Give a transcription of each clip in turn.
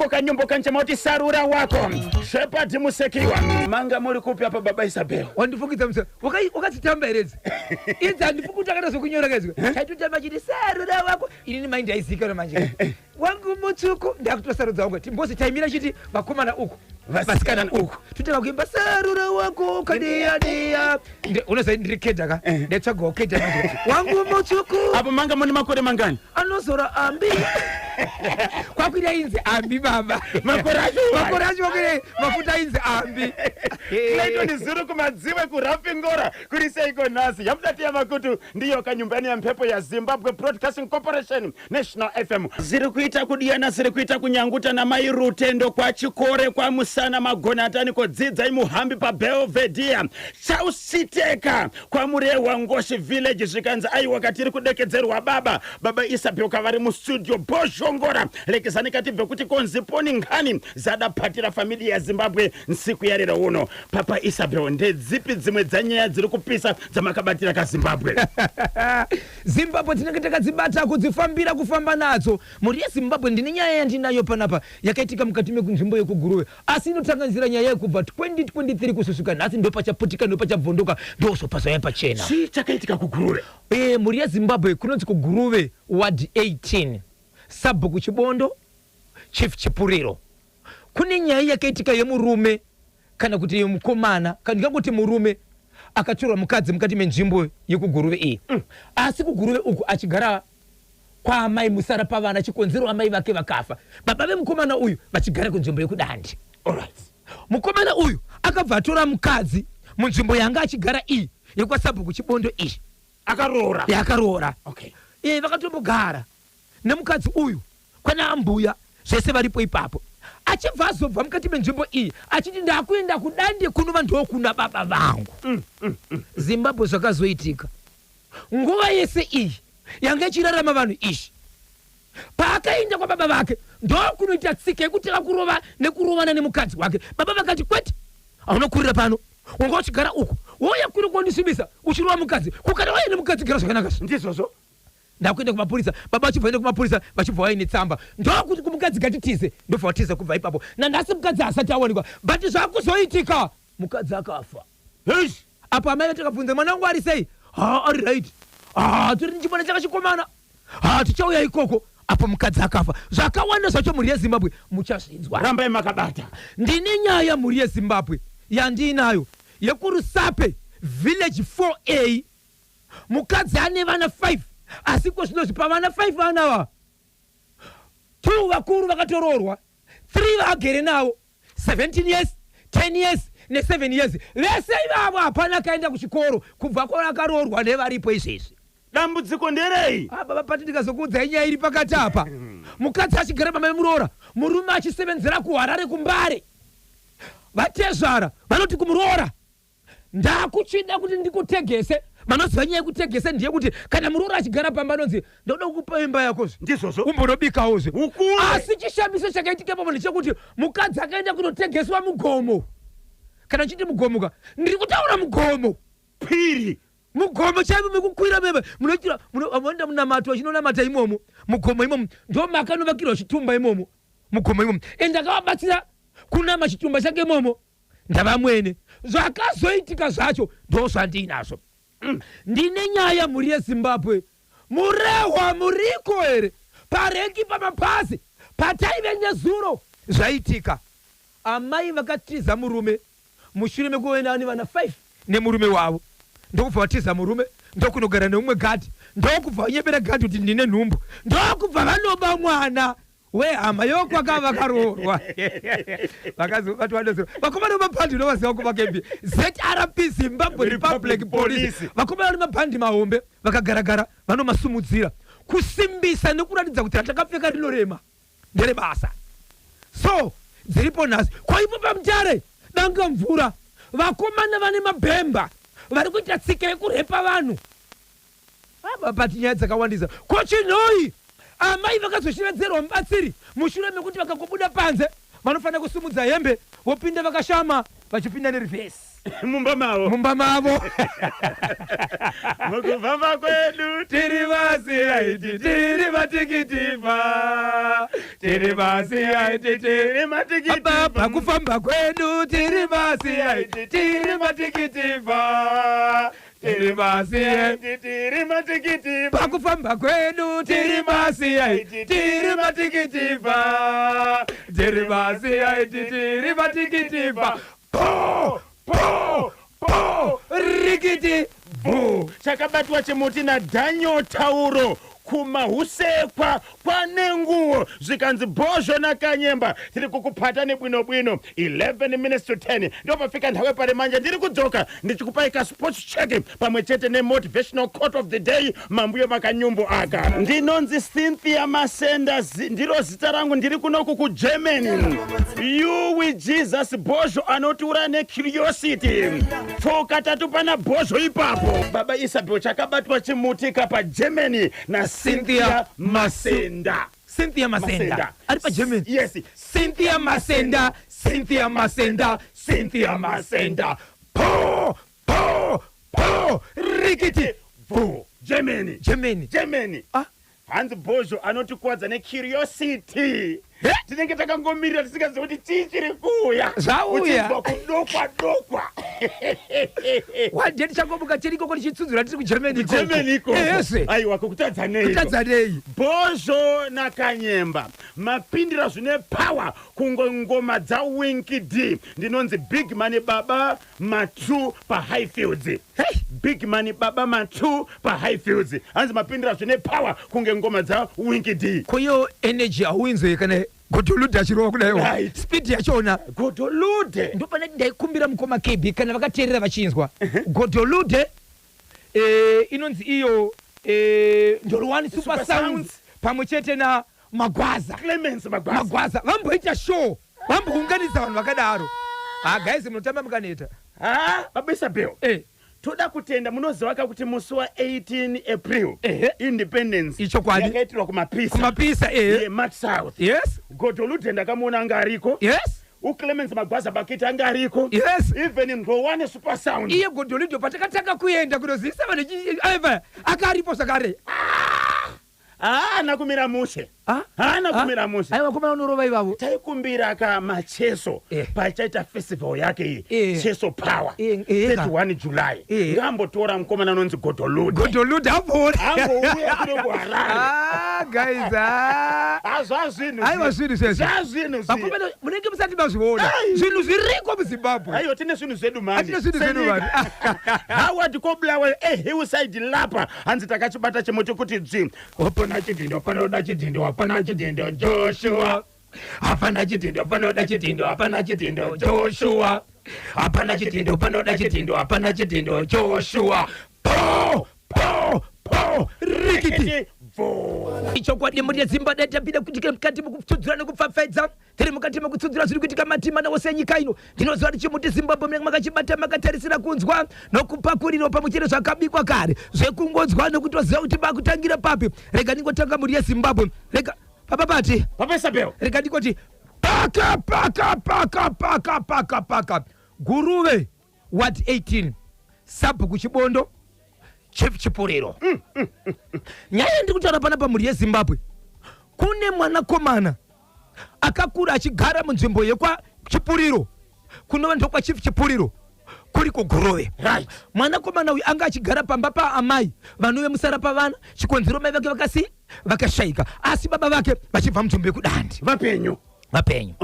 Kanyumbo kanchema kuti sarura wako Shepard Musekiwa. Manga muri kupi apa baba Isabel? Wandifungidza musa wakadzitamba here idzi? Idzi handifungi kuti akaita zvokunyora kaizwi. Taitotamba chiti sarura wako. Inini mai ndaizikanwa manje. Wangu mutsvuku ndakutosarudza wangu. Timbozi taimira chiti vakomana uku. Vasikana uku. Totanga kuimba sarura wako kadeya deya. Unoziva ndiri kedha ka? Ndaitsvagawo kedha manje. Wangu mutsvuku. Apo manga mune makore mangani? Anozora ambi. Kwakwira inzi ambi baba. Makore acho. Makore acho kwakwira mafuta inzi ambi. Clayton Zuru kumadziwe kurafingora kuri seiko nhasi yamudati yamakutu ndiyo kanyumbani ya mhepo ya Zimbabwe Broadcasting Corporation National FM. Ziri kuita kudiyana ziri kuita kunyanguta namai Rutendo kwaChikore kwaMusana Magonatani kodzidzai muhambi paBelvedere Chausiteka kwaMurehwa Ngoshi Village zvikanzi aiwa katiri kudekedzerwa baba baba Isabel kavari mustudio Bhozhongora lekezani katibve kuti konzi poni ngani zadapatira familia yaZimbabwe nsiku yarero uno. Papa Isabel ndedzipi dzimwe dzanyaya dziri kupisa dzamakabatira kaZimbabwe? Zimbabwe tinenge takadzibata kudzifambira kufamba nadzo. Mhuri yeZimbabwe ndine nyaya yandinayo panapa yakaitika mukati mekunzvimbo yekuGuruve asi inotanganisira nyaya yekubva 2023 kusvika nhasi ndopachaputika ndopachabvondoka ndozopazvaya pachena. Chii chakaitika kuGuruve? Mhuri yeZimbabwe kunonzi kuGuruve ward 18 sabhuku Chibondo Chief Chipuriro. Kune nyaya yakaitika yemurume kana kuti mukomana kana ndingangoti murume akatorwa mukadzi mukati menzvimbo yekuGuruve iyi. Asi kuGuruve uku achigara kwaamai musara pavana chikonzero amai vake vakafa. Baba vemukomana uyu vachigara kunzvimbo yekuDande. Alright. Mukomana uyu akabva atora mukadzi munzvimbo yanga achigara iyi yekwaSabhuku Chibondo iyi. Akaroora. Yakaroora. Okay. Vakatombogara nemukadzi uyu kwana ambuya zvese varipo ipapo. Achibva azobva mukati menzvimbo iyi achiti ndakuenda kuDande kunova ndokuna baba vangu. Zimbabwe zvakazoitika nguva yese iyi yanga ichirarama vanhu izvi. Paakaenda kwababa vake ndokunoita tsika yekutanga kurova nekurovana nemukadzi wake. Baba vakati kwete, haunokurira pano, wanga uchigara uku wouya kuno kondisvibisa uchirova mukadzi. Kukana wauya nemukadzi gara zvakanaka. Ndizvozvo. Ndakuenda kumapurisa, baba vachibva vaenda kumapurisa vachibva vaine tsamba ndokuti kumukadzi ngatitize, ndobva vatiza kubva ipapo. Nanhasi mukadzi haasati awanikwa but zvakuzoitika mukadzi akafa. Eish. Apo amai vatakabvunza mwana wangu ari sei? Ha ari right. Ha tori ndichimwana chakachikomana. Ha tichauya ikoko. Apo mukadzi akafa. Zvakawanda zvacho mhuri yeZimbabwe muchazvinzwa. Rambai makabata. Ndine nyaya mhuri yeZimbabwe yandiinayo yekuRusape village 4A. Mukadzi ane vana 5 asi ko zvinozvi pavana 5 vana ava 2 vakuru vakatoroorwa 3 vaagere navo 17 years 10 years ne 7 years vese ivavo hapana akaenda kuchikoro kubva kwavakaroorwa nevaripo izvezvi. Dambudziko nderei? Ah, baba pati ndikazokuudzai nyaya iri pakati apa. Mukadzi achigara pamba pemuroora, murume achisevenzera kuHarare kuMbare. Vatezvara vanoti kumuroora, Ndakuchida kuti ndikutegese. Vanoziva nyaya yekutegese ndeyekuti kana muroora achigara pamba anonzi ndoda kukupa imba yakozve. Ndizvozvo. Umbonobikawozve. Ukure. Asi chishamiso chakaitika ipapo ndechekuti mukadzi akaenda kunotegeswa mugomo. Kana ndichiti mugomo ka, ndiri kutaura mugomo. Piri. Mugomo chaimo mekukwira meme munoitira munoenda munamato vachinonamata imomo mugomo imomo ndomakanovakirwa chitumba imomo mugomo imomo and akavabatsira kunama chitumba chake imomo. Ndavamwene zvakazoitika zvacho ndozvandiinazvo. Ndine nyaya mhuri yeZimbabwe. Murehwa muriko here parengi pamabhazi pataive nezuro zvaitika. Amai vakatiza murume mushure mekuve nevana 5 nemurume wavo ndokubva vatiza murume ndokunogara neumwe gadhi ndokubva vanyepera gadhi kuti ndine nhumbu ndokubva vanoba mwana wehama yokwaka vakaroorwa vakazobatwa ndozvo vakomana vemabhandi unovaziva kumakembi ZRP Zimbabwe Republic Police vakomana vane mabhandi mahombe vakagaragara vanomasumudzira kusimbisa nekuratidza kuti ratakapfeka rinorema nderebasa so dziripo nhasi koipo pamutare danga mvura vakomana vane mabhemba vari kuita tsika yekurepa vanhu Baba but nyaya dzakawandisa. Ko chinhoi? Amai vakazoshevedzerwa mubatsiri mushure mekuti vakangobuda panze vanofanira kusimudza hembe vopinda vakashama vachipinda nereverse. Mumba mavo. Mumba mavo. Mukufamba kwedu tiri vasiyaiti, tiri matikitiva, tiri vasiyaiti, tiri matikitiva. Pakufamba kwedu tiri vasiyaiti, tiri matikitiva, tiri vasiyaiti, tiri matikitiva. Pakufamba kwedu tiri masiyaiti, tiri matikitiva, tiri vasiyaiti, tiri matikitiva. Po po po rikiti bu. Chakabatwa chimuti naDaniel Tauro kumahusekwa kwane nguo, zvikanzi Bhozho naKanyemba tiri kukupata nebwino bwino. 11 minutes to 10 ndopafika nthawe pari manje. Ndiri kudzoka ndichikupai ka sports check pamwe chete nemotivational quote of the day. Mambuyo makanyumbu aka. Ndinonzi Cynthia Masenda, ndiro zita rangu. Ndiri kunoku kuGermany. You with Jesus. Bhozho anotiura necuriosity. Tsoka tatu pana Bhozho ipapo. Baba Isabel, chakabatwa chimutika paGermany naCynthia Masenda. Cynthia Masenda ari paGermany. Yes. Cynthia Masenda, Cynthia Masenda, Cynthia Masenda. Po po po rikiti bu. Germany. Germany. Germany. Ah. Hanzi Bhozho anotikwadza necuriosity. Tinenge takangomirira tisingazivi kuti chii chiri kuuya. Zvauya. Uchinzwa kudokwa dokwa. Wade tichangomuka tiri ikoko tichitsudzura tiri kuGermany. Germany ikoko. Ese. Aiwa, kukutadza nei? Kutadza nei? Bhozho naKanyemba mapindira zvine power kungongoma dzaWinky D. Ndinonzi Big Mani Baba Matu paHighfields. Hey! Big Mani Baba Matu paHighfields. Hanzi mapindira zvine power kunge ngoma dzaWinky D. Koyo energy hauinzwe kana Godolude achirova kudaiwo. Speed yachona. Godolude. Ndopane ndaikumbira mukoma KB kana vakateerera vachinzwa Godolude, inonzi iyo Ndolwani Super, Super Sounds, Sounds. Pamwe chete na Magwaza. Clemens Magwaza. Magwaza vamboita show, vambounganidza vanhu vakadaro. Ha guys, munotamba mukaneta. Ha, Baba Isabel, toda kutenda. Munoziva ka kuti musi wa18 April independence Ichokwadi. yakaitirwa kuMapisa. Kumapisa, eh. Yemat South. Godolude ndakamuona anga ariko. UClemens Magwaza Bakiti anga ariko. Even Ndlowane Super Sound. Iye Godolude patakatanga kuenda kunozivisa vanhu aiva akaripo zvakare. Haana kumira mushe. Ah? Haana kumira mushe. Aiwa, komana unorova ivavo. Taikumbira ka Macheso pachaita festival yake iyi, Cheso Power, Eh, 31 July, ngambotora mukomana anonzi Godolude. Godolude ambori. Ambouya kuno kuHarare. Ah, guys, ah. Hazvazvinhu. Aiwa, zvinhu zvezvo. Zvazvinhu. Vakomana munenge musati mazviona zvinhu zviriko muZimbabwe. Aiwa, tine zvinhu zvedu mani. Hatine zvinhu zvedu mani. Howard Koblawe eHillside lapa hanzi takachibata chimuti kuti dzvi. Hapana chidhindo panoda chidhindo, hapana chidhindo Joshua, hapana chidhindo panoda chidhindo, hapana chidhindo Joshua, hapana chidhindo panoda chidhindo, hapana chidhindo Joshua. Po po po rikiti. Bvo. Ichokwadi, muri yeZimba datapida kuitika mukati mekutsudzura nekupfapfaidza. Tiri mukati mekutsudzura zviri kuitika matima nawose enyika ino. Ndinoziva kuti chimuti Zimbabwe munenge makachibata makatarisira kunzwa nokupakurirwa pamwe chete zvakabikwa kare zvekungonzwa nekutoziva kuti makutangira papi. Rega ndingotanga, mhuri yeZimbabwe. Rega papa pati. Papa Isabel. Rega ndingoti paka paka paka paka paka paka. Guruve ward 18, sabhuku Chibondo, Chief Chipuriro. Nyaya yandiri kutaura panapa, mhuri yeZimbabwe, kune mwanakomana akakura achigara munzvimbo yekwaChipuriro, kunova ndokwaChief Chipuriro kuri kuGuruve. Mwanakomana uyu anga achigara pamba paamai vanove musara pavana. Chikonzero, mai vake vakasi vakashayika, asi baba vake vachibva munzvimbo yekuDandi. Vapenyu? Vapenyu.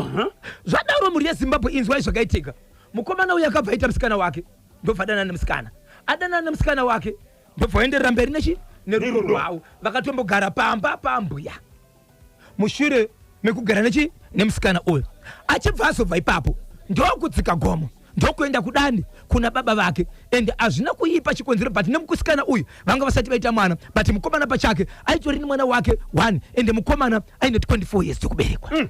Zvadaro, mhuri yeZimbabwe, inzwai zvakaitika. Mukomana uyu akabva aita musikana wake, ndobva adanana nemusikana. Adanana nemusikana wake, ndobva vaenderera mberi nechi nerudo Nerudo. rwavo. Vakatombogara pamba pambuya mushure mekugara nechi nemusikana uyu. Achibva azobva ipapo, ndokudzika gomo, ndokuenda kuDandi kuna baba vake. Ende hazvina kuipa chikonzero, but nemukusikana uyu vanga vasati vaita mwana, but mukomana pachake aitori nemwana wake one. Ende mukomana aine 24 years dzekuberekwa.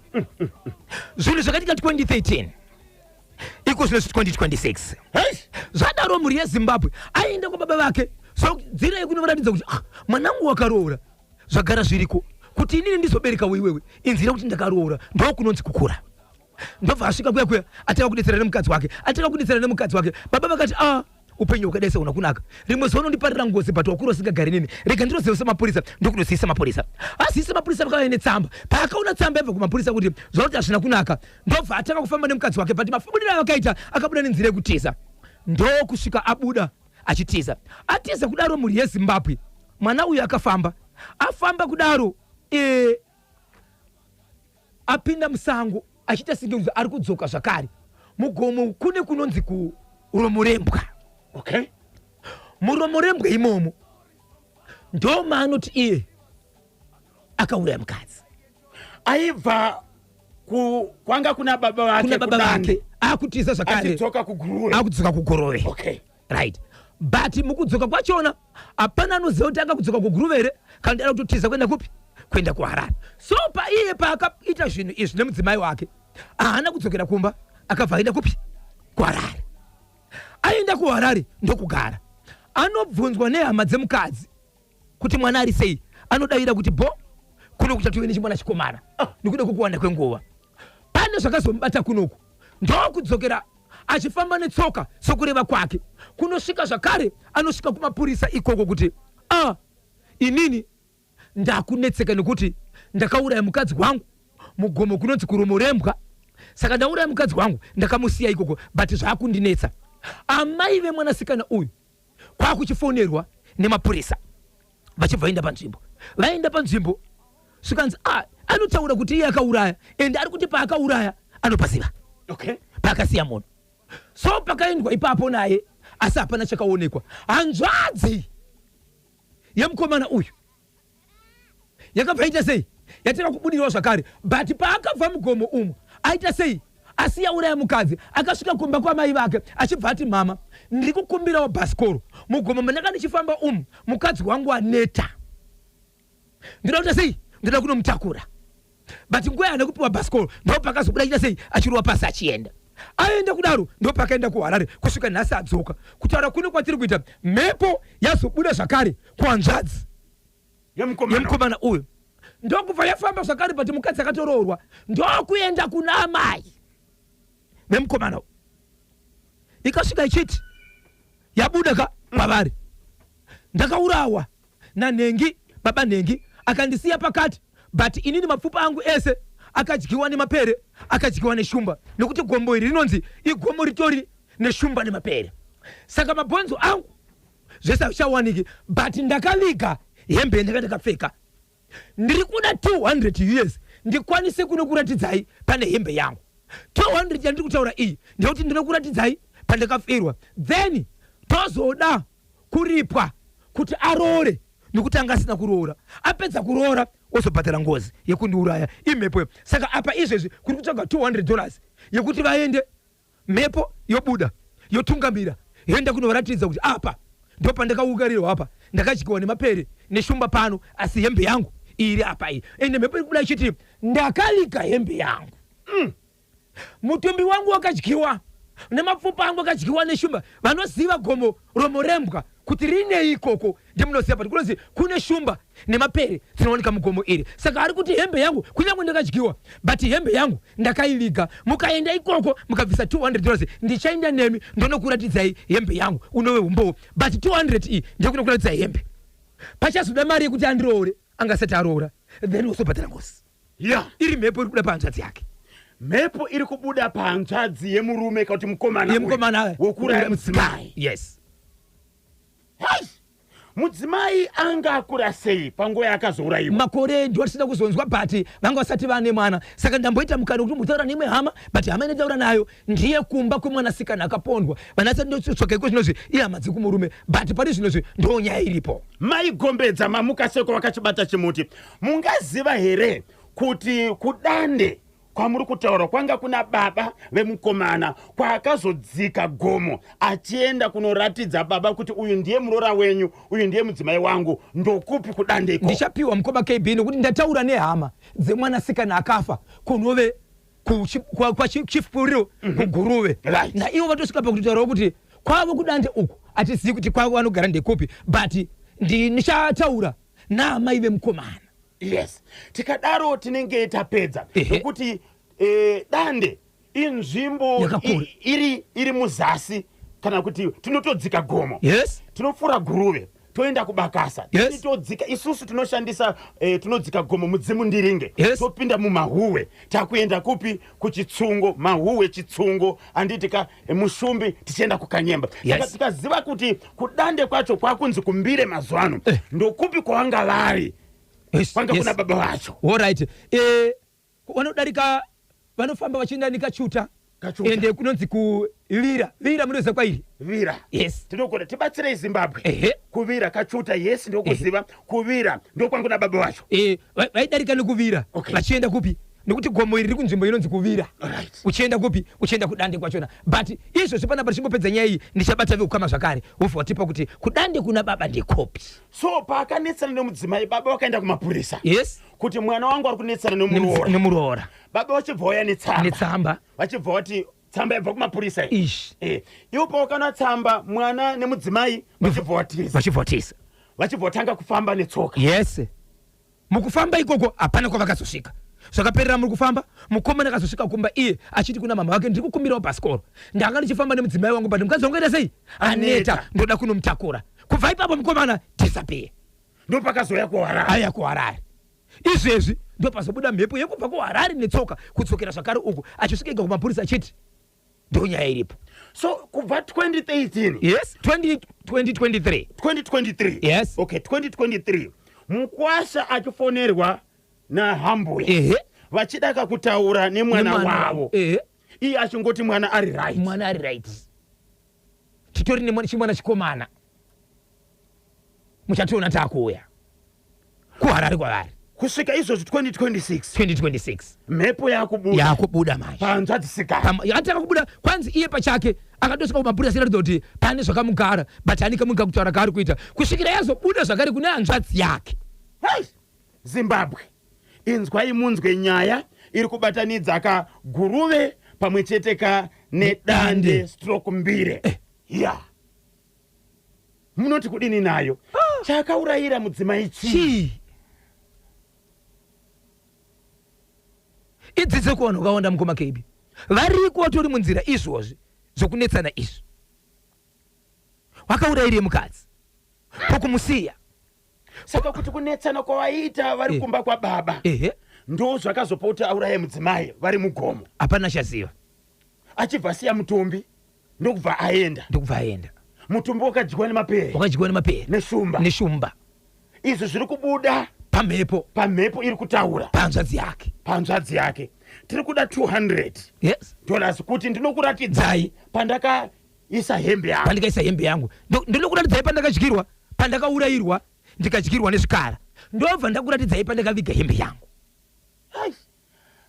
Zvinhu zvakaitika 2013, iko zvino 2026. Hey! Zvadaro, mhuri yeZimbabwe, aenda kwababa vake. So nzira yekunovaratidza kuti, ah, mwanangu wakaroora, zvagara zviriko kuti inini ndizoberekawo iwewe, inzira yekuti ndakaroora. Ndokunonzi kukura. Ndobva asvika kuya kuya atanga kudetsera nemukadzi wake, atanga kudetsera nemukadzi wake. Baba vakati, a ah, upenyu hwakadai seuna kunaka, rimwe zuva unondiparira ngozi, but wakura usingagari neni, rega ndinozivisa mapurisa. Ndokunozivisa mapurisa. Azivisa mapurisa, vakauya netsamba. Paakaona tsamba yabva kumapurisa kuti zvakuti hazvina kunaka, ndobva atanga kufamba nemukadzi wake, but mafambiro avakaita, akabuda nenzira yekutiza. Ndokusvika abuda achitiza, atiza kudaro, mhuri yeZimbabwe, mwana uyu akafamba, afamba kudaro, apinda musango achiita senge ari kudzoka zvakare mugomo. Kune kunonzi kuRomorembwa. MuRomorembwa imomo ndo maanoti iye akauraya mukadzi. Aibva kwanga kuna baba vake. Kuna baba vake, akutiza zvakare. Achidzoka kuGuruve. Akudzoka kuGuruve. Right, but mukudzoka kwachona hapana anoziva kuti anga kudzoka kuGuruve here kana kuti ada kutotiza kuenda kupi, kuenda kuHarare. So paiye paakaita zvinhu izvi nemudzimai wake, haana kudzokera kumba, akabva aenda kupi? KuHarare. Aenda kuHarare ndokugara. Anobvunzwa nehama dzemukadzi kuti mwana ari sei, anodavira kuti bo, kuno kuchatove nechimwana chikomana. Nekuda kwekuwanda kwenguva pane zvakazomubata kunoku, ndokudzokera achifamba netsoka sokureva kwake. Kunosvika zvakare, anosvika kumapurisa ikoko kuti, a ah, inini ndakunetseka nekuti ndakauraya mukadzi wangu mugomo kunonzi kuRomorembwa, saka ndauraya mukadzi wangu, ndakamusiya ikoko, but zvakundinetsa. Amai vemwanasikana uyu kwakuchifonerwa nemapurisa, vachibva vaenda panzvimbo. Vaenda panzvimbo, zvikanzi, ah, anotaura kuti iye akauraya, ende ari kuti paakauraya anopaziva paakasiya munhu. So pakaendwa ipapo naye, asi hapana chakaonekwa. Hanzvadzi yemukomana uyu yakabva ita sei? Yatanga kubudirwa zvakare. But paakabva mugomo umu, aita sei, asi yauraya mukadzi, akasvika kumba kwamai vake achibva ati, "Mama, ndiri kukumbirawo bhasikoro. Mugomo mandanga ndichifamba umu, mukadzi wangu aneta, ndinoda kuita sei? Ndoda kunomutakura." But nguva yaana kupiwa bhasikoro, ndo pakazobuda achiita sei? Achirova pasi achienda. Aenda kudaro, ndo pakaenda kuHarare kusvika nhasi adzoka. Kutaura kuno kwatiri kuita, mhepo yazobuda zvakare kuhanzvadzi yemukomana uyu, ndokubva yafamba zvakare. But mukadzi akatoroorwa, ndokuenda kuna amai vemukomana uyu. Ikasvika ichiti yabuda ka kwavari, "Ndakaurawa nanhengi, baba nhengi akandisiya pakati, but inini mapfupa angu ese akadyiwa nemapere, akadyiwa neshumba, nekuti gombo iri rinonzi igomo ritori neshumba nemapere. Saka mabhonzo angu zvese hazvichawaniki, but ndakaviga hembe yandanga ndakapfeka. Ndiri kuda 200 US ndikwanise kunokuratidzai pane hembe yangu. 200 yandiri kutaura iyi ndeyekuti ndinokuratidzai pandakafirwa, then tozoda kuripwa kuti aroore, nekuti anga asina kuroora. Apedza kuroora ozobhadhara ngozi yekundiuraya." Imhepo. Saka apa izvezvi kuri kutsvaga $200 yekuti vaende, mhepo yobuda, yotungamira, yoenda kunovaratidza kuti apa ndo pandakaukarirwa, apa ndakadyiwa nemapere neshumba pano, asi hembe yangu iri apa iyi. Ende mhepo iri kubuda ichiti, "Ndakaviga hembe yangu. Mutumbi wangu wakadyiwa nemapfupa angu akadyiwa neshumba." Vanoziva gomo Romorembwa kuti rinei ikoko ndimunoziva, but kunonzi kune shumba nemapere dzinowanika mugomo iri. Saka ari kuti, "Hembe yangu, kunyange ndakadyiwa, but hembe yangu ndakaiviga. Mukaenda ikoko mukabvisa $200, ndichaenda nemi ndonokuratidzai hembe yangu, unove umbowo. But 200 iyi ndekunokuratidzai hembe. Pachazoda mari yekuti andiroore, angasati aroora, then wozobhadhara ngozi." Iri mhepo iri kubuda pahanzvadzi yake. Mhepo iri kubuda pahanzvadzi yemurume kana kuti mukomana uyu, yemukomana wokuraya mudzimai. Yes. Hai! Mudzimai anga akura sei panguva yaakazourayiwa? Makore ndo atisina kuzonzwa, but vanga vasati vane mwana. Saka ndamboita mukana wekuti mbotaura neimwe hama, but hama inotaura nayo ndiye kumba kwemwanasikana akapondwa. Vanasati ndotsvaka iko zvinozvi ihama dzekumurume, but pari zvinozvi ndo nyaya iripo. Maigombedza, mamuka seko vakachibata chimuti. Mungaziva here kuti kudande kwamuri kutaura kwanga kuna baba vemukomana, kwaakazodzika gomo achienda kunoratidza baba kuti uyu ndiye muroora wenyu, uyu ndiye mudzimai wangu, ndokupi kudande ikoko? Ndichapiwa, mukoma KB, nekuti ndataura nehama dzemwanasikana akafa kunove kwaChief Puriro kuGuruve. Naivo vatosvika pakutotaurawo kuti kwavo kudande uku hatizivi kuti kwavo vanogara ndekupi, but ndichataura naamai vemukomana. Yes, tikadaro tinenge tapedza, nokuti dande Inzvimbo Yakakura. iri muzasi, kana kuti tinotodzika gomo. Tinopfuura Guruve, toenda kuBakasa. Todzika isusu, tinoshandisa tinodzika gomo mudzimu ndiringe. Topinda mumahuwe, takuenda kupi? Kuchitsungo. Mahuwe, Chitsungo, handiti ka? Mushumbi, tichienda kuKanyemba. Saka tikaziva kuti kudande kwacho kwakunzi kuMbire mazuva ano, ndokupi kwavanga vari? Kwanga kuna baba vacho. Alright, vanodarika, vanofamba vachienda nekachuta. Kachuta. Ende kunonzi kuVira. Vira munoziva kwairi? Vira? Yes. Tinogona tibatsirei, Zimbabwe. Kuvira, Kachuta, yes, ndokuziva. Kuvira ndokwangu nababa vacho. Vaidarika nekuvira. Vachienda kupi? Nekuti gomo iri riri kunzvimbo inonzi Kuvira. Uchienda kupi? Uchienda kudande kwachona. But izvozvi panapa tichimbopedza nyaya iyi, ndichabata veukama zvakare, wobva watipa kuti kudande kuna baba ndekopi. So paakanetsana nemudzimai, baba vakaenda kumapurisa kuti mwana wangu ari kunetsana nemuroora. Nemuroora. Baba vachibva vauya netsamba. Netsamba. Vachibva vati tsamba yabva kumapurisa iyi. Ish. Iwo pawakana tsamba, mwana nemudzimai vachibva vatiza. Vachibva vatiza. Vachibva vatanga kufamba netsoka. Yes, mukufamba ikoko hapana kwavakazosvika. Zvakaperera muri kufamba. Mukomana akazosvika kumba iye achiti kuna mama vake, "Ndiri kukumbirawo bhasikoro. Ndanga ndichifamba nemudzimai wangu, but mukadzi wangu aita sei? Aneta." Aneta. Ndoda kunomutakura. Kubva ipapo mukomana disappear. Ndopakazoya kuHarare. Aya kuHarare izvezvi, ndopazobuda mhepo yekubva kuHarare netsoka kudzokera zvakare uku, achisvika ega kumapurisa achiti ndo nyaya iripo. So kubva 2013? Yes, 20 2023. 2023. Yes. Okay, 2023 mukwasha achifonerwa nahambuya vachida kakutaura nemwana wavo, iye achingoti mwana ari right. Mwana ari right, titori nemwana, chimwana chikomana, muchationa taakuuya kuHarare kwavari. Kusvika izvozvi 2026. 2026. Mhepo yakubuda. Yakubuda manje. Panzvadzisikana. Yatanga kubuda kwanzi iye pachake akatosvika kumapurisa achiratidza kuti pane zvakamugara, but ani kamuga kutaura kaari kuita kusvikira yazobuda zvakare kune hanzvadzi yake. Hai! Zimbabwe, inzwai munzwe nyaya iri kubatanidza ka Guruve pamwe chete ka nedande stroke Mbire. Ya, munoti kudini nayo? Chakaurayira mudzimai chii? Chii? Idzidzo kuvanhu vakawanda, mukoma KB, variko vatori munzira izvozvi zvokunetsana izvi. Wakaurayire mukadzi pokumusiya? Saka kuti kunetsana kwavaiita vari kumba kwababa ndo zvakazopa kuti auraye mudzimai vari mugomo? Hapana chaziva. Achibva asiya mutumbi, ndokubva aenda. Ndokubva aenda. Mutumbi wakadyiwa nemapere. Wakadyiwa nemapere. Neshumba. Neshumba. Izvi zviri kubuda pamhepo. Pamhepo iri kutaura. Pahanzvadzi yake. Panzvadzi yake. Tiri kuda 200 dollars kuti ndinokuratidzai pandakaisa hembe yangu. Pandikaisa hembe yangu. Ndinokuratidzai pandakadyirwa, pandakaurayirwa, ndikadyirwa nezvikara, ndobva ndakuratidzai pandakaviga hembe yangu. Ai.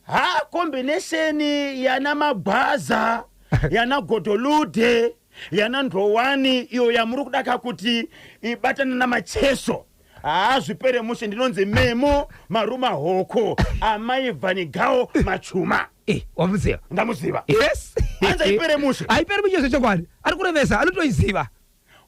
Ha, combination yana Magwaza, yana Godolude, yana Ndrowani iyo yamuri kudaka kuti ibatane naMacheso, haazvipere mushe. Ndinonzi Memo Maruma Hoko, amai Vhanigao Machuma. Wamuziva? Ndamuziva. Yes. Hanzi haipere mushe. Haipere mushe zvechokwadi. Ari kurevesa, anotoiziva.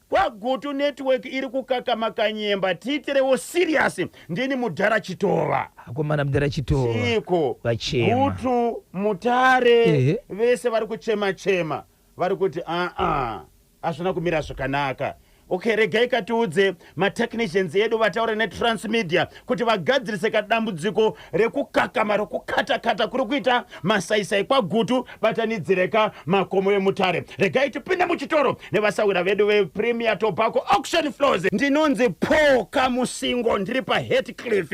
KwaGutu network iri kukakama kanyemba, tiitirewo serious. Ndini mudhara Chitova. Akomana, mudhara Chitova. Chiko? Vachema. Gutu, Mutare, vese vari kuchema chema, vari kuti aa, hazvina kumira zvakanaka. Okay, regai katiudze matechnicians edu vataure neTransmedia kuti vagadzirise kadambudziko rekukakama, rekukatakata kuri kuita masaisai kwaGutu, batanidzireka makomo emutare. Regai tipinde muchitoro nevasawira vedu vePremier Tobacco Auction Floors. Ndinonzi Paul Kamusingo, ndiri paHatcliff.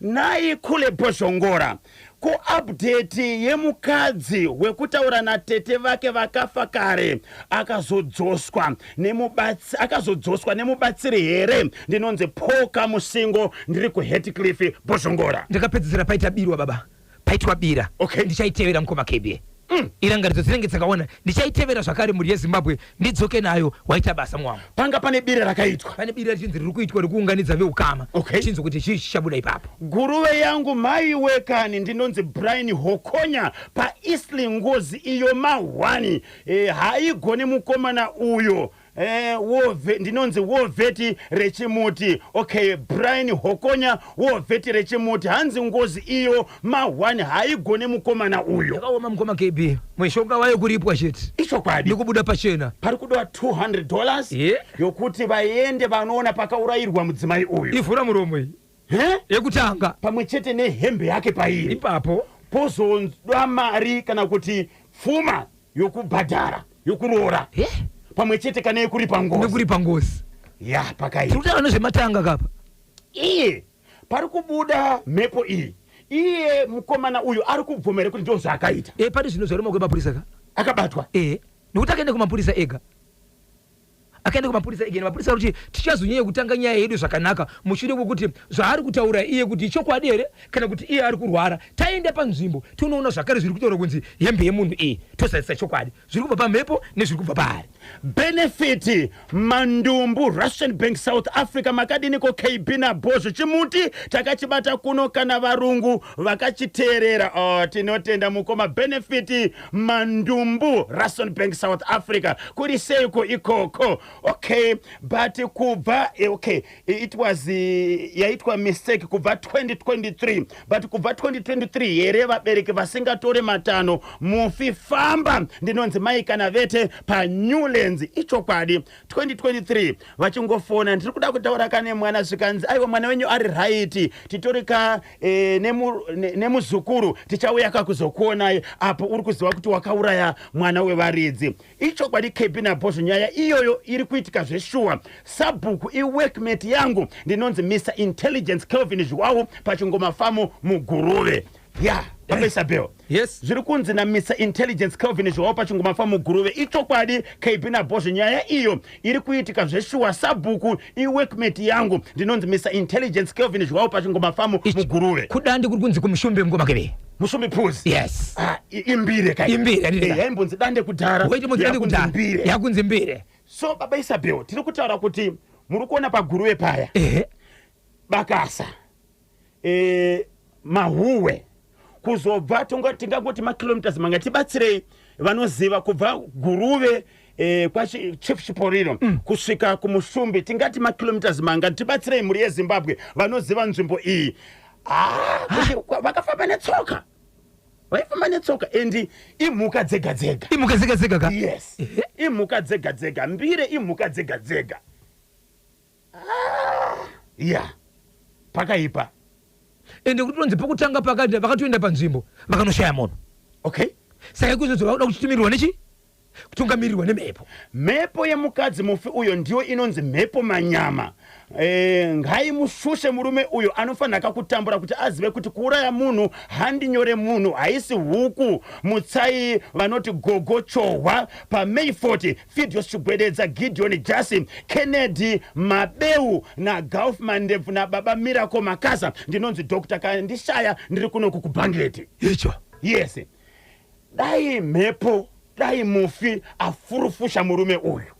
Nai kule Bhozhongora, kuupdate yemukadzi wekutaura natete vake vakafa kare, akazodzoswa nemubatsiri here? Ndinonzi Paul Kamusingo, ndiri kuHatcliff, Bhozhongora. Ndakapedzisira paita birwa, baba, paitwa bira. Ndichaitevera, mukoma KB. Irangaridzo dzinenge dzakaona, ndichaitevera zvakare, mhuri yeZimbabwe, ndidzoke nayo. Waita basa mwangu. Panga pane bira rakaitwa? Pane bira richinzi riri kuitwa rekuunganidza veukama. Chinzi kuti chii chichabuda ipapo. Guruve yangu mai wekani. Ndinonzi Brian Hokonya paEastly. Ngozi iyo ma1 haigoni mukomana uyo. War ndinonzi war vet rechimuti. Okay, Brian Hokonya, war vet rechimuti. Hanzi ngozi iyo ma1 haigone mukomana uyo. Yakaoma, mukoma KB, mushonga wayo kuripwa chete. Ichokwadi. Nekubuda pachena. Pari kudiwa $200 yokuti vaende vanoona pakaurayirwa mudzimai uyu. Ivhura muromo iyi. He? Yekutanga. Pamwe chete nehembe yake pairi. Ipapo. Pozonzwa mari kana kuti pfuma yokubhadhara yokuroora, pamwe chete kana yekuripa ngozi. Nekuripa ngozi. Ya, tiri pakaipa. Kutaura nezvematanga kapa. Iye pari kubuda mhepo iyi, iye mukomana uyu ari kubvumera kuti ndo zvaakaita. Pane zvinhu zvaruma kwemapurisa ka. Akabatwa. Nekuti akaenda kumapurisa ega, akaenda kumapurisa ega, mapurisa ari kuti tichazonyanya kutanga nyaya yedu zvakanaka mushure mekuti zvaari kutaura iye kuti ichokwadi here kana kuti iye ari kurwara. Taenda panzvimbo, tonoona zvakare zviri kutaura kunzi hembe yemunhu iyi, tozadzisa chokwadi zviri kubva pamhepo nezviri kubva paari. Benefit Mandumbu, Rustenburg, South Africa. Makadiniko KB naBhozvo? Chimuti takachibata kuno, kana varungu vakachiteerera. Oh, tinotenda mukoma Benefit Mandumbu, Rustenburg, South Africa. Kuri seiko ikoko? Okay, but kubva okay, it was yaitwa mistake kubva 2023, but kubva 2023 here vabereki vasingatore matano? Mufi famba. Ndinonzi mai kana vete paNewlands. Ichokwadi, 2023 vachingofona, ndiri kuda kutaura kane mwana, zvikanzi aiwa, mwana wenyu ari right, titori ka nemuzukuru, tichauya kakuzokuonai. Apo uri kuziva kuti wakauraya mwana wevaridzi. Ichokwadi, KB naBhozvo, nyaya iyoyo iri kuitika zveshuwa. Sabhuku iworkmate yangu. Ndinonzi Mr Intelligence Kelvin Zhuwawu pachingoma famu muGuruve. Ya, baba Isabel. Yes. Zviri kunzi naMr Intelligence Kelvin Zhuwawu pachingoma famu muGuruve ichokwadi. KB naBhozvo, nyaya iyo iri kuitika zveshuwa. Sabhuku iworkmate yangu. Ndinonzi Mr Intelligence Kelvin Zhuwawu pachingoma famu muGuruve. Kudandi kuri kunzi kumushumbe, mukoma KB. Mushumbi Puzi. Yes. Ah, imbire kai. Imbire, handiti ka? Yaimbonzi Dande kudhara. Waiti munzi Dande yakunzi kudhara. Mbire. Yakunzi Mbire. So baba Isabel, tiri kutaura kuti muri kuona paGuruve paya, Bakasa, Mahuwe, kuzobva tingangoti makilometers manga? Tibatsirei vanoziva, kubva Guruve kwaChief Chiporiro kusvika kuMushumbi tingati makilometers manga? Tibatsirei mhuri yeZimbabwe vanoziva nzvimbo iyi. Ah, kuti vakafamba netsoka, vaifamba netsoka, and imhuka dzega dzega. Imhuka dzega dzega ka. Yes, imhuka dzega dzega. Mbire imhuka dzega dzega. Ah, ya, pakaipa. Ende kuti tonzi pokutanga pakati vakatoenda panzvimbo vakanoshaya munhu. Saka ikuzodzo vakuda kuchitumirirwa nechi kutungamirirwa nemhepo. Mhepo yemukadzi mufi uyo ndiyo inonzi mhepo manyama. Ngaimushushe murume uyo, anofanira kakutambura kuti azive kuti kuuraya munhu handinyore, munhu haisi huku. Mutsai vanoti gogo chohwa paMay 40, Fidios Chigwededza, Gideon Jasi, Kennedy Mabeu naGulf Mandebvu nababa Miracle Makasa. Ndinonzi Dr Kandishaya, ndiri kunoku kuBhangeti. Icho. Yes, dai mhepo, dai mufi afurufusha murume uyu.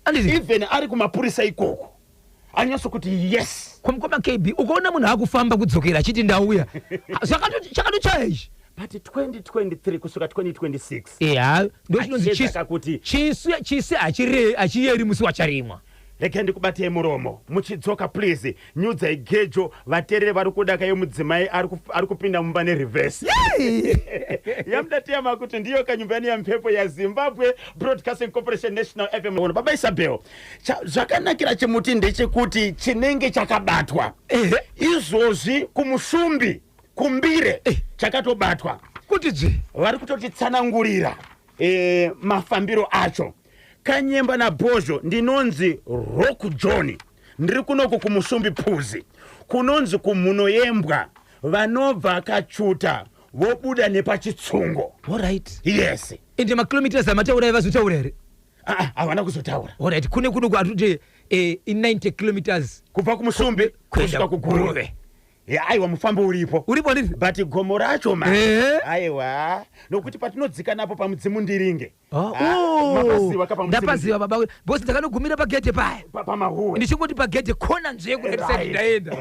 Anditi. Even ari kumapurisa ikoko anyatso kuti yes. Kwamukoma KB, ukaona munhu akufamba kudzokera achiti ndauya, chakatochaya ichi. But 2023 kusvika 2026. Eya, ndo chinonzi Achiedza kuti chisi hachiyeri musi wacharimwa. Regai ndikubatei muromo. Muchidzoka, please nyudzai gejo vateerere vari kuda kayo mudzimai ari kupinda mumba nereverse. Yamudatiyama kuti ndiyo kanyumbani yamhepo yaZimbabwe Broadcasting Corporation, National FM. Baba Isabel, zvakanakira chimuti ndechekuti chinenge chakabatwa. Izvozvi kumushumbi, kuMbire, chakatobatwa. Kuti dzvi. Vari kutotitsanangurira mafambiro acho. Kanyemba naBhozho, ndinonzi Rock John, ndiri kunoku kuMushumbi Puzi, kunonzi kumhuno yembwa. Vanobva Kachuta vobuda nepachitsungo. Yes. Ende makilometers amataura vazotaura here? Ah, ah, havana kuzotaura. Alright, kune kuno kwatoti i 90 kilometers. Kubva kuMushumbi kuenda kusvika kuGuruve. Guruve. Ya, aiwa, mufambo uripo. Uripo ndiri. But gomo racho ma Ehe. Aiwa, nokuti patinodzika napo paMudzimu Ndiringe. Ah, Ah, oh. mapaziva ka paMudzimu? Ndapaziva baba, because ndakanogumira pagedhe paya. Pamahuwe. Ndichingoti pagedhe kona nzvee right side. Ndaenda.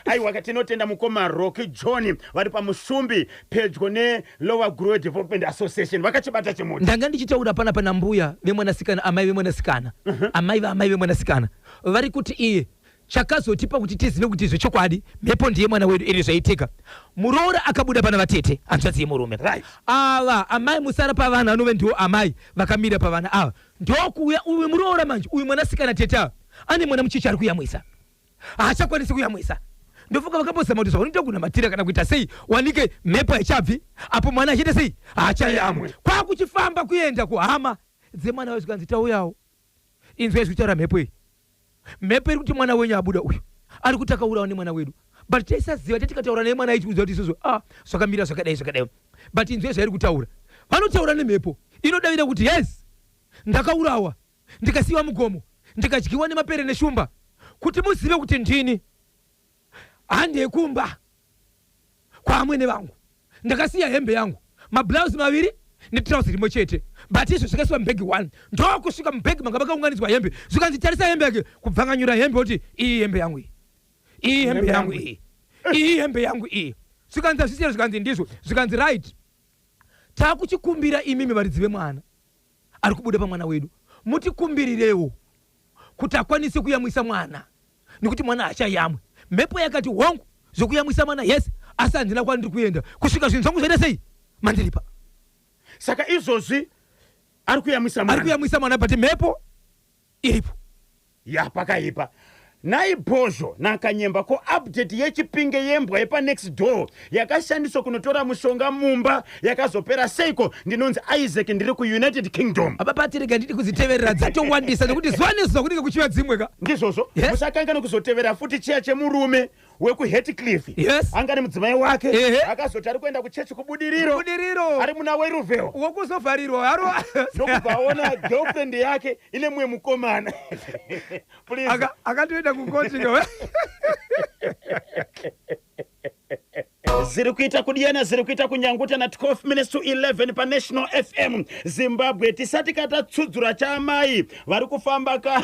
Aiwa ka, tinotenda mukoma Rocky John vari paMushumbi pedyo neLower Grow Development Association, vakachibata chimuti. Ndanga ndichitaura panapa nambuya vemwanasikana, amai vemwanasikana, amai vaamai vemwanasikana, vari kuti iye chakazotipa kuti tizive kuti zvechokwadi mhepo ndiye mwana wedu iri zvaitika, muroora akabuda pana vatete, hanzvadzi yemurume. Ava amai musara pavana anove ndiwo amai vakamira pavana ava, ndokuuya uyu muroora manje, uyu mwanasikana tete ava ane mwana mucheche ari kuyamwisa, haachakwanisi kuyamwisa. Ndofunga vakambozama kuti zvaunoita kunamatira kana kuita sei wanike mhepo haichabvi apo, mwana achiita sei, haachayamwe. Kwakuchifamba kuenda kuhama dzemwana wacho, kanzi tauyawo, inzwai zvikutaura mhepo iyi. Mhepo iri kuti mwana wenyu abuda uyu ari kuti akaurawa nemwana wedu, but taisaziva. Tatikataura naye mwana aitiudza kuti isusu, ah, zvakamira zvakadai zvakadai, but inzwai zvairi kutaura. Vanotaura nemhepo, inodavira kuti yes, ndakaurawa, ndikasiyiwa mugomo, ndikadyiwa nemapere neshumba. Kuti muzive kuti ndini, handekumba kwaamwene vangu, ndakasiya hembe yangu, mablouse maviri netrausi rimwe chete, but izvo zvakaisiwa mubhegi 1. Ndokusvika mubhegi manga makaunganidzwa hembe, zvikanzi tarisa hembe yake, kubvanganyura hembe kuti iyi hembe yangu iyi, iyi hembe yangu iyi, iyi hembe yangu iyi. Zvikanzi hazvisiyana, zvikanzi ndizvo, zvikanzi right, taakuchikumbira imimi varidzi vemwana ari kubuda pamwana wedu, mutikumbirirewo kuti akwanise kuyamwisa mwana nekuti mwana haachayamwe. Mhepo yakati hongu, zvokuyamwisa mwana yes, asi handina kwandiri kuenda kusvika zvinhu zvangu zvaita sei, mandiripa. Saka izvozvi ari kuyamwisa ari mwana? Kuyamwisa mwana, but mhepo iripo. Ya, pakaipa. Naibhozho naKanyemba, ko update yeChipinge yembwa yepanext door yakashandiswa kunotora mushonga mumba yakazopera seiko? Ndinonzi Isaac, ndiri kuUnited Kingdom. Ababatirega, ndidi kudziteverera, dzatowandisa nekuti zuva nezuva kunenge kuchiuya dzimwe ka. Ndizvozvo. Yes. Musakanga nokuzotevera futi chiya chemurume wekuHatcliffe. Anga nemudzimai wake. Akazoti ari kuenda kuchechi kuBudiriro. Budiriro. Ari muna Weruvhel. Wokuzovharirwa haro. Ndokubva aona girlfriend yake ine mumwe mukomana. Please. Akatoenda kukoti ka. Ziri kuita kudiyana, ziri kuita kunyanguta na 12 minutes to 11 paNational FM Zimbabwe. Tisati katatsudzura chaamai vari kufamba ka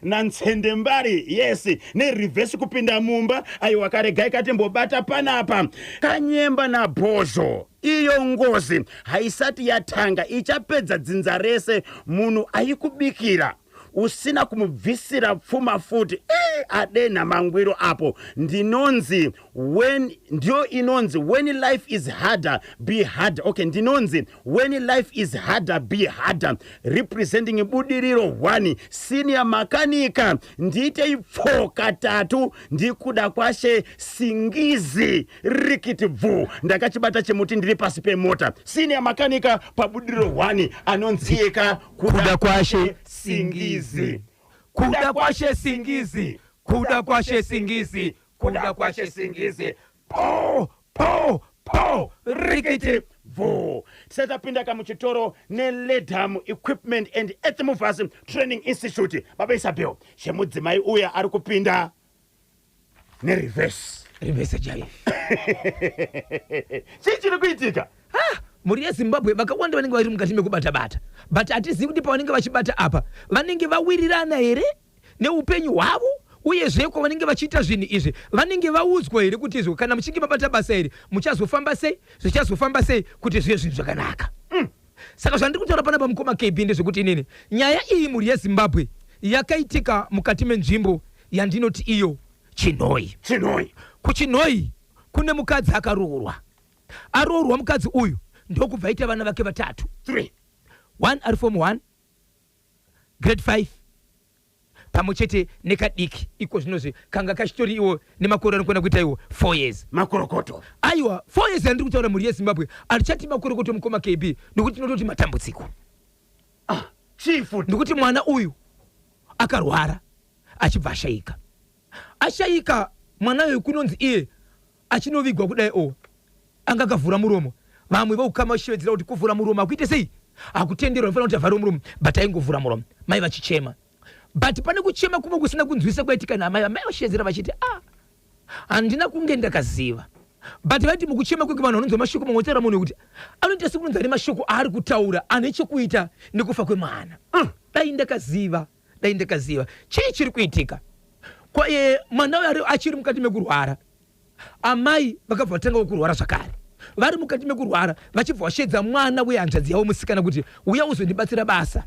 nantsendembari, yes, nereverse kupinda mumba, aiwa, karegai katimbobata panapa. Kanyemba naBhozho, iyo ngozi haisati yatanga, ichapedza dzinza rese. Munhu aikubikira usina kumubvisira pfuma futi e, adenha mangwiro apo. Ndinonzi when, ndiyo inonzi when life is harder, be harder. Okay, ndinonzi when life is harder, be harder, representing Budiriro 1, senior makanika. Ndiitei pfo katatu, ndikuda kwashe Singizi rikiti bvu. Ndakachibata chimuti ndiri pasi pemota. Senior makanika paBudiriro 1 anonziyeka. Kuda Kwashe. Singizi. Kuda Kwashe Singizi, Kuda Kwashe Singizi, Kuda Kwashe Singizi, po po po, rikiti. Bvu. Tisati tapinda kamuchitoro neLedam Equipment and Earthmovers Training Institute, baba Isabel, chemudzimai uya ari kupinda nereverse. Reverse jive. Chii chiri kuitika? Mhuri yeZimbabwe, vakawanda vanenge vari mukati mekubata-bata, but hatizivi kuti pavanenge vachibata apa vanenge vawirirana here neupenyu hwavo, uyezve kwavanenge vachiita zvinhu izvi vanenge vaudzwa here kuti izvo kana muchinge mabata basa iri muchazofamba sei, zvichazofamba sei kuti zvive zvinhu zvakanaka. Saka zvandiri kutaura panapa, mukoma KB, ndezvekuti inini nyaya iyi, mhuri yeZimbabwe, yakaitika mukati menzvimbo yandinoti iyo Chinhoi. Chinhoi. KuChinhoi kune mukadzi akaroorwa. Aroorwa mukadzi uyu ndokubva aita vana vake vatatu. 3. One ari form 1, grade 5, pamwe chete nekadiki iko zvinozvi kanga kachitori iwo nemakore anokwana kuita iwo 4 years. Makorokoto. Aiwa, 4 years yandiri kutaura, mhuri yeZimbabwe, hatichati makorokoto, mukoma KB, nokuti tinototi matambudziko. Ah, chii futi? Nekuti mwana uyu akarwara achibva ashayika. Ashayika mwana uyu, kunonzi iye achinovigwa kudai o anga akavhura muromo. Vamwe voukama vachishevedzera kuti kuvhura muromo hakuite sei, hakutenderwa, anofanira kuti avhare muromo, but aingovhura muromo, mai vachichema. But pane kuchema kumwe kusina kunzwisa kwaitika naamai, amai vachishevedzera vachiti, ah, Handina kunge ndakaziva, but vaiti mukuchema kweke vanhu vanonzwa mashoko mamwe otaura munhu wekuti anoita sekunonzi ane mashoko aari kutaura ane chekuita nekufa kwemwana. Dai ndakaziva, dai ndakaziva chii chiri kuitika. Kwaye mwana uyu achiri mukati mekurwara, amai vakabva vatangawo kurwara zvakare. Vari mukati mekurwara vachibva vashedza mwana wehanzvadzi yavo musikana kuti uya uzondibatsira basa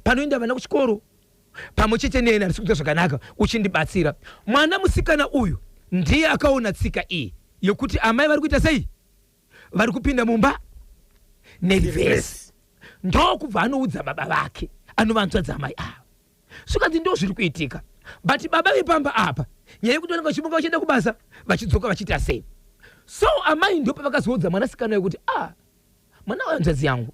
panoenda vana kuchikoro pamwe chete neni handisi kuita zvakanaka uchindibatsira. Mwana musikana uyu ndiye akaona tsika iyi yekuti amai vari kuita sei, vari kupinda mumba nerivhesi, ndokubva anoudza baba vake anova hanzvadzi amai ava. Zvikanzi ndo zviri kuitika, but baba vepamba apa nyaya yekuti vanenge vachimuka vachienda kubasa vachidzoka vachiita sei. So amai ndo pavakazoudza mwanasikana uyu kuti ah, mwana wehanzvadzi yangu,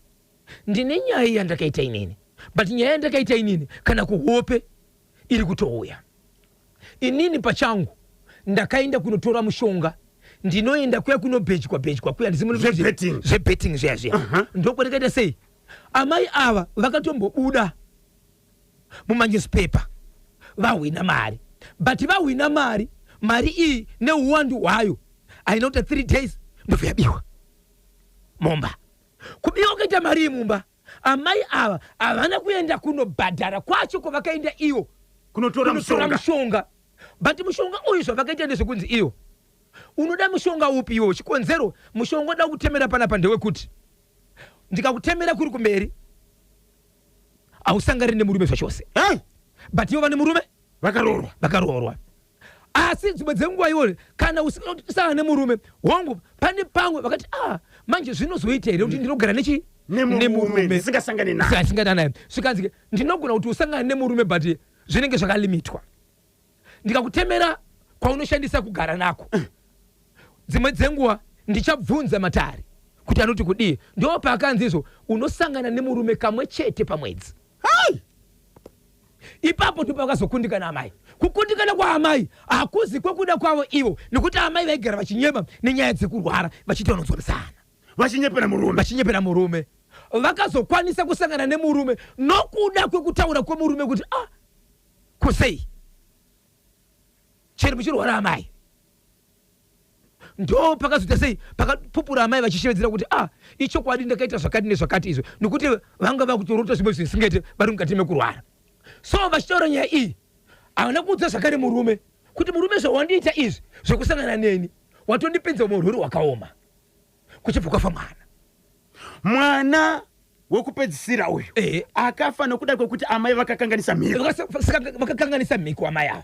ndine nyaya yandakaita inini, but nyaya yandakaita inini kana kuhope iri kutouya. Inini pachangu ndakaenda kunotora mushonga, ndinoenda kuya kunobhejwa bhejwa kuya Zvebetting. zvebetting zviya zviya. Ndokwandakaita sei, amai ava vakatombobuda mumanewspaper vahwina mari, but vahwina mari, mari iyi neuwandu hwayo haina kuita 3 days ndobva yabiwa mumba. Kubiwa kuita mari iyi mumba, amai ava havana kuenda kunobhadhara kwacho kwavakaenda iwo kunotora kunotora mushonga. Mushonga. But mushonga uyu zvavakaita ndezvekunzi iyo unoda mushonga upi iwo chikonzero mushonga unoda kutemera panapa ndewekuti ndikakutemera kuri kumberi hausangani nemurume zvachose. Hey! But ivo vane murume. Vakaroorwa. Vakaroorwa, asi dzimwe dzenguva iwo kana usingana nemurume, hongu pane pamwe vakati ah, manje zvinozoita here kuti ndinogara nechi nemurume ndisingasangani naye? Asingana naye. Zvikanzi ndinogona kuti usangane nemurume, but zvinenge zvakalimitwa. Ndikakutemera kwaunoshandisa kugara nako, dzimwe dzenguva ndichabvunza matare kuti anoti kudii. Ndo paakanzi izvo unosangana nemurume kamwe chete pamwedzi. Hai! Ipapo ndipo pakazokundikana amai. Kukundikana kwaamai hakuzi kwekuda kwavo ivo, nekuti amai vaigara vachinyema nenyaya dzekurwara, vachiti vanonzwa musana. Vachinyepera murume. Vachinyepera murume. Vakazokwanisa kusangana nemurume nokuda kwekutaura kwemurume kuti ah, kusei chero muchirwara amai. Ndo pakazoita sei, pakapupura amai vachishevedzera kuti ah, ichokwadi ndakaita zvakati nezvakati izvo, nekuti vanga vakutorota zvimwe zvisingaite vari mukati mekurwara. So vachitaura nyaya iyi, havana kuudza zvakare murume kuti murume, zvawandiita izvi zvekusangana neni watondipinza muurwere hwakaoma, kuchibva kwafa mwana. Mwana wekupedzisira uyu akafa nokuda kwekuti amai vakakanganisa mhiko. Vakakanganisa mhiko amai ava.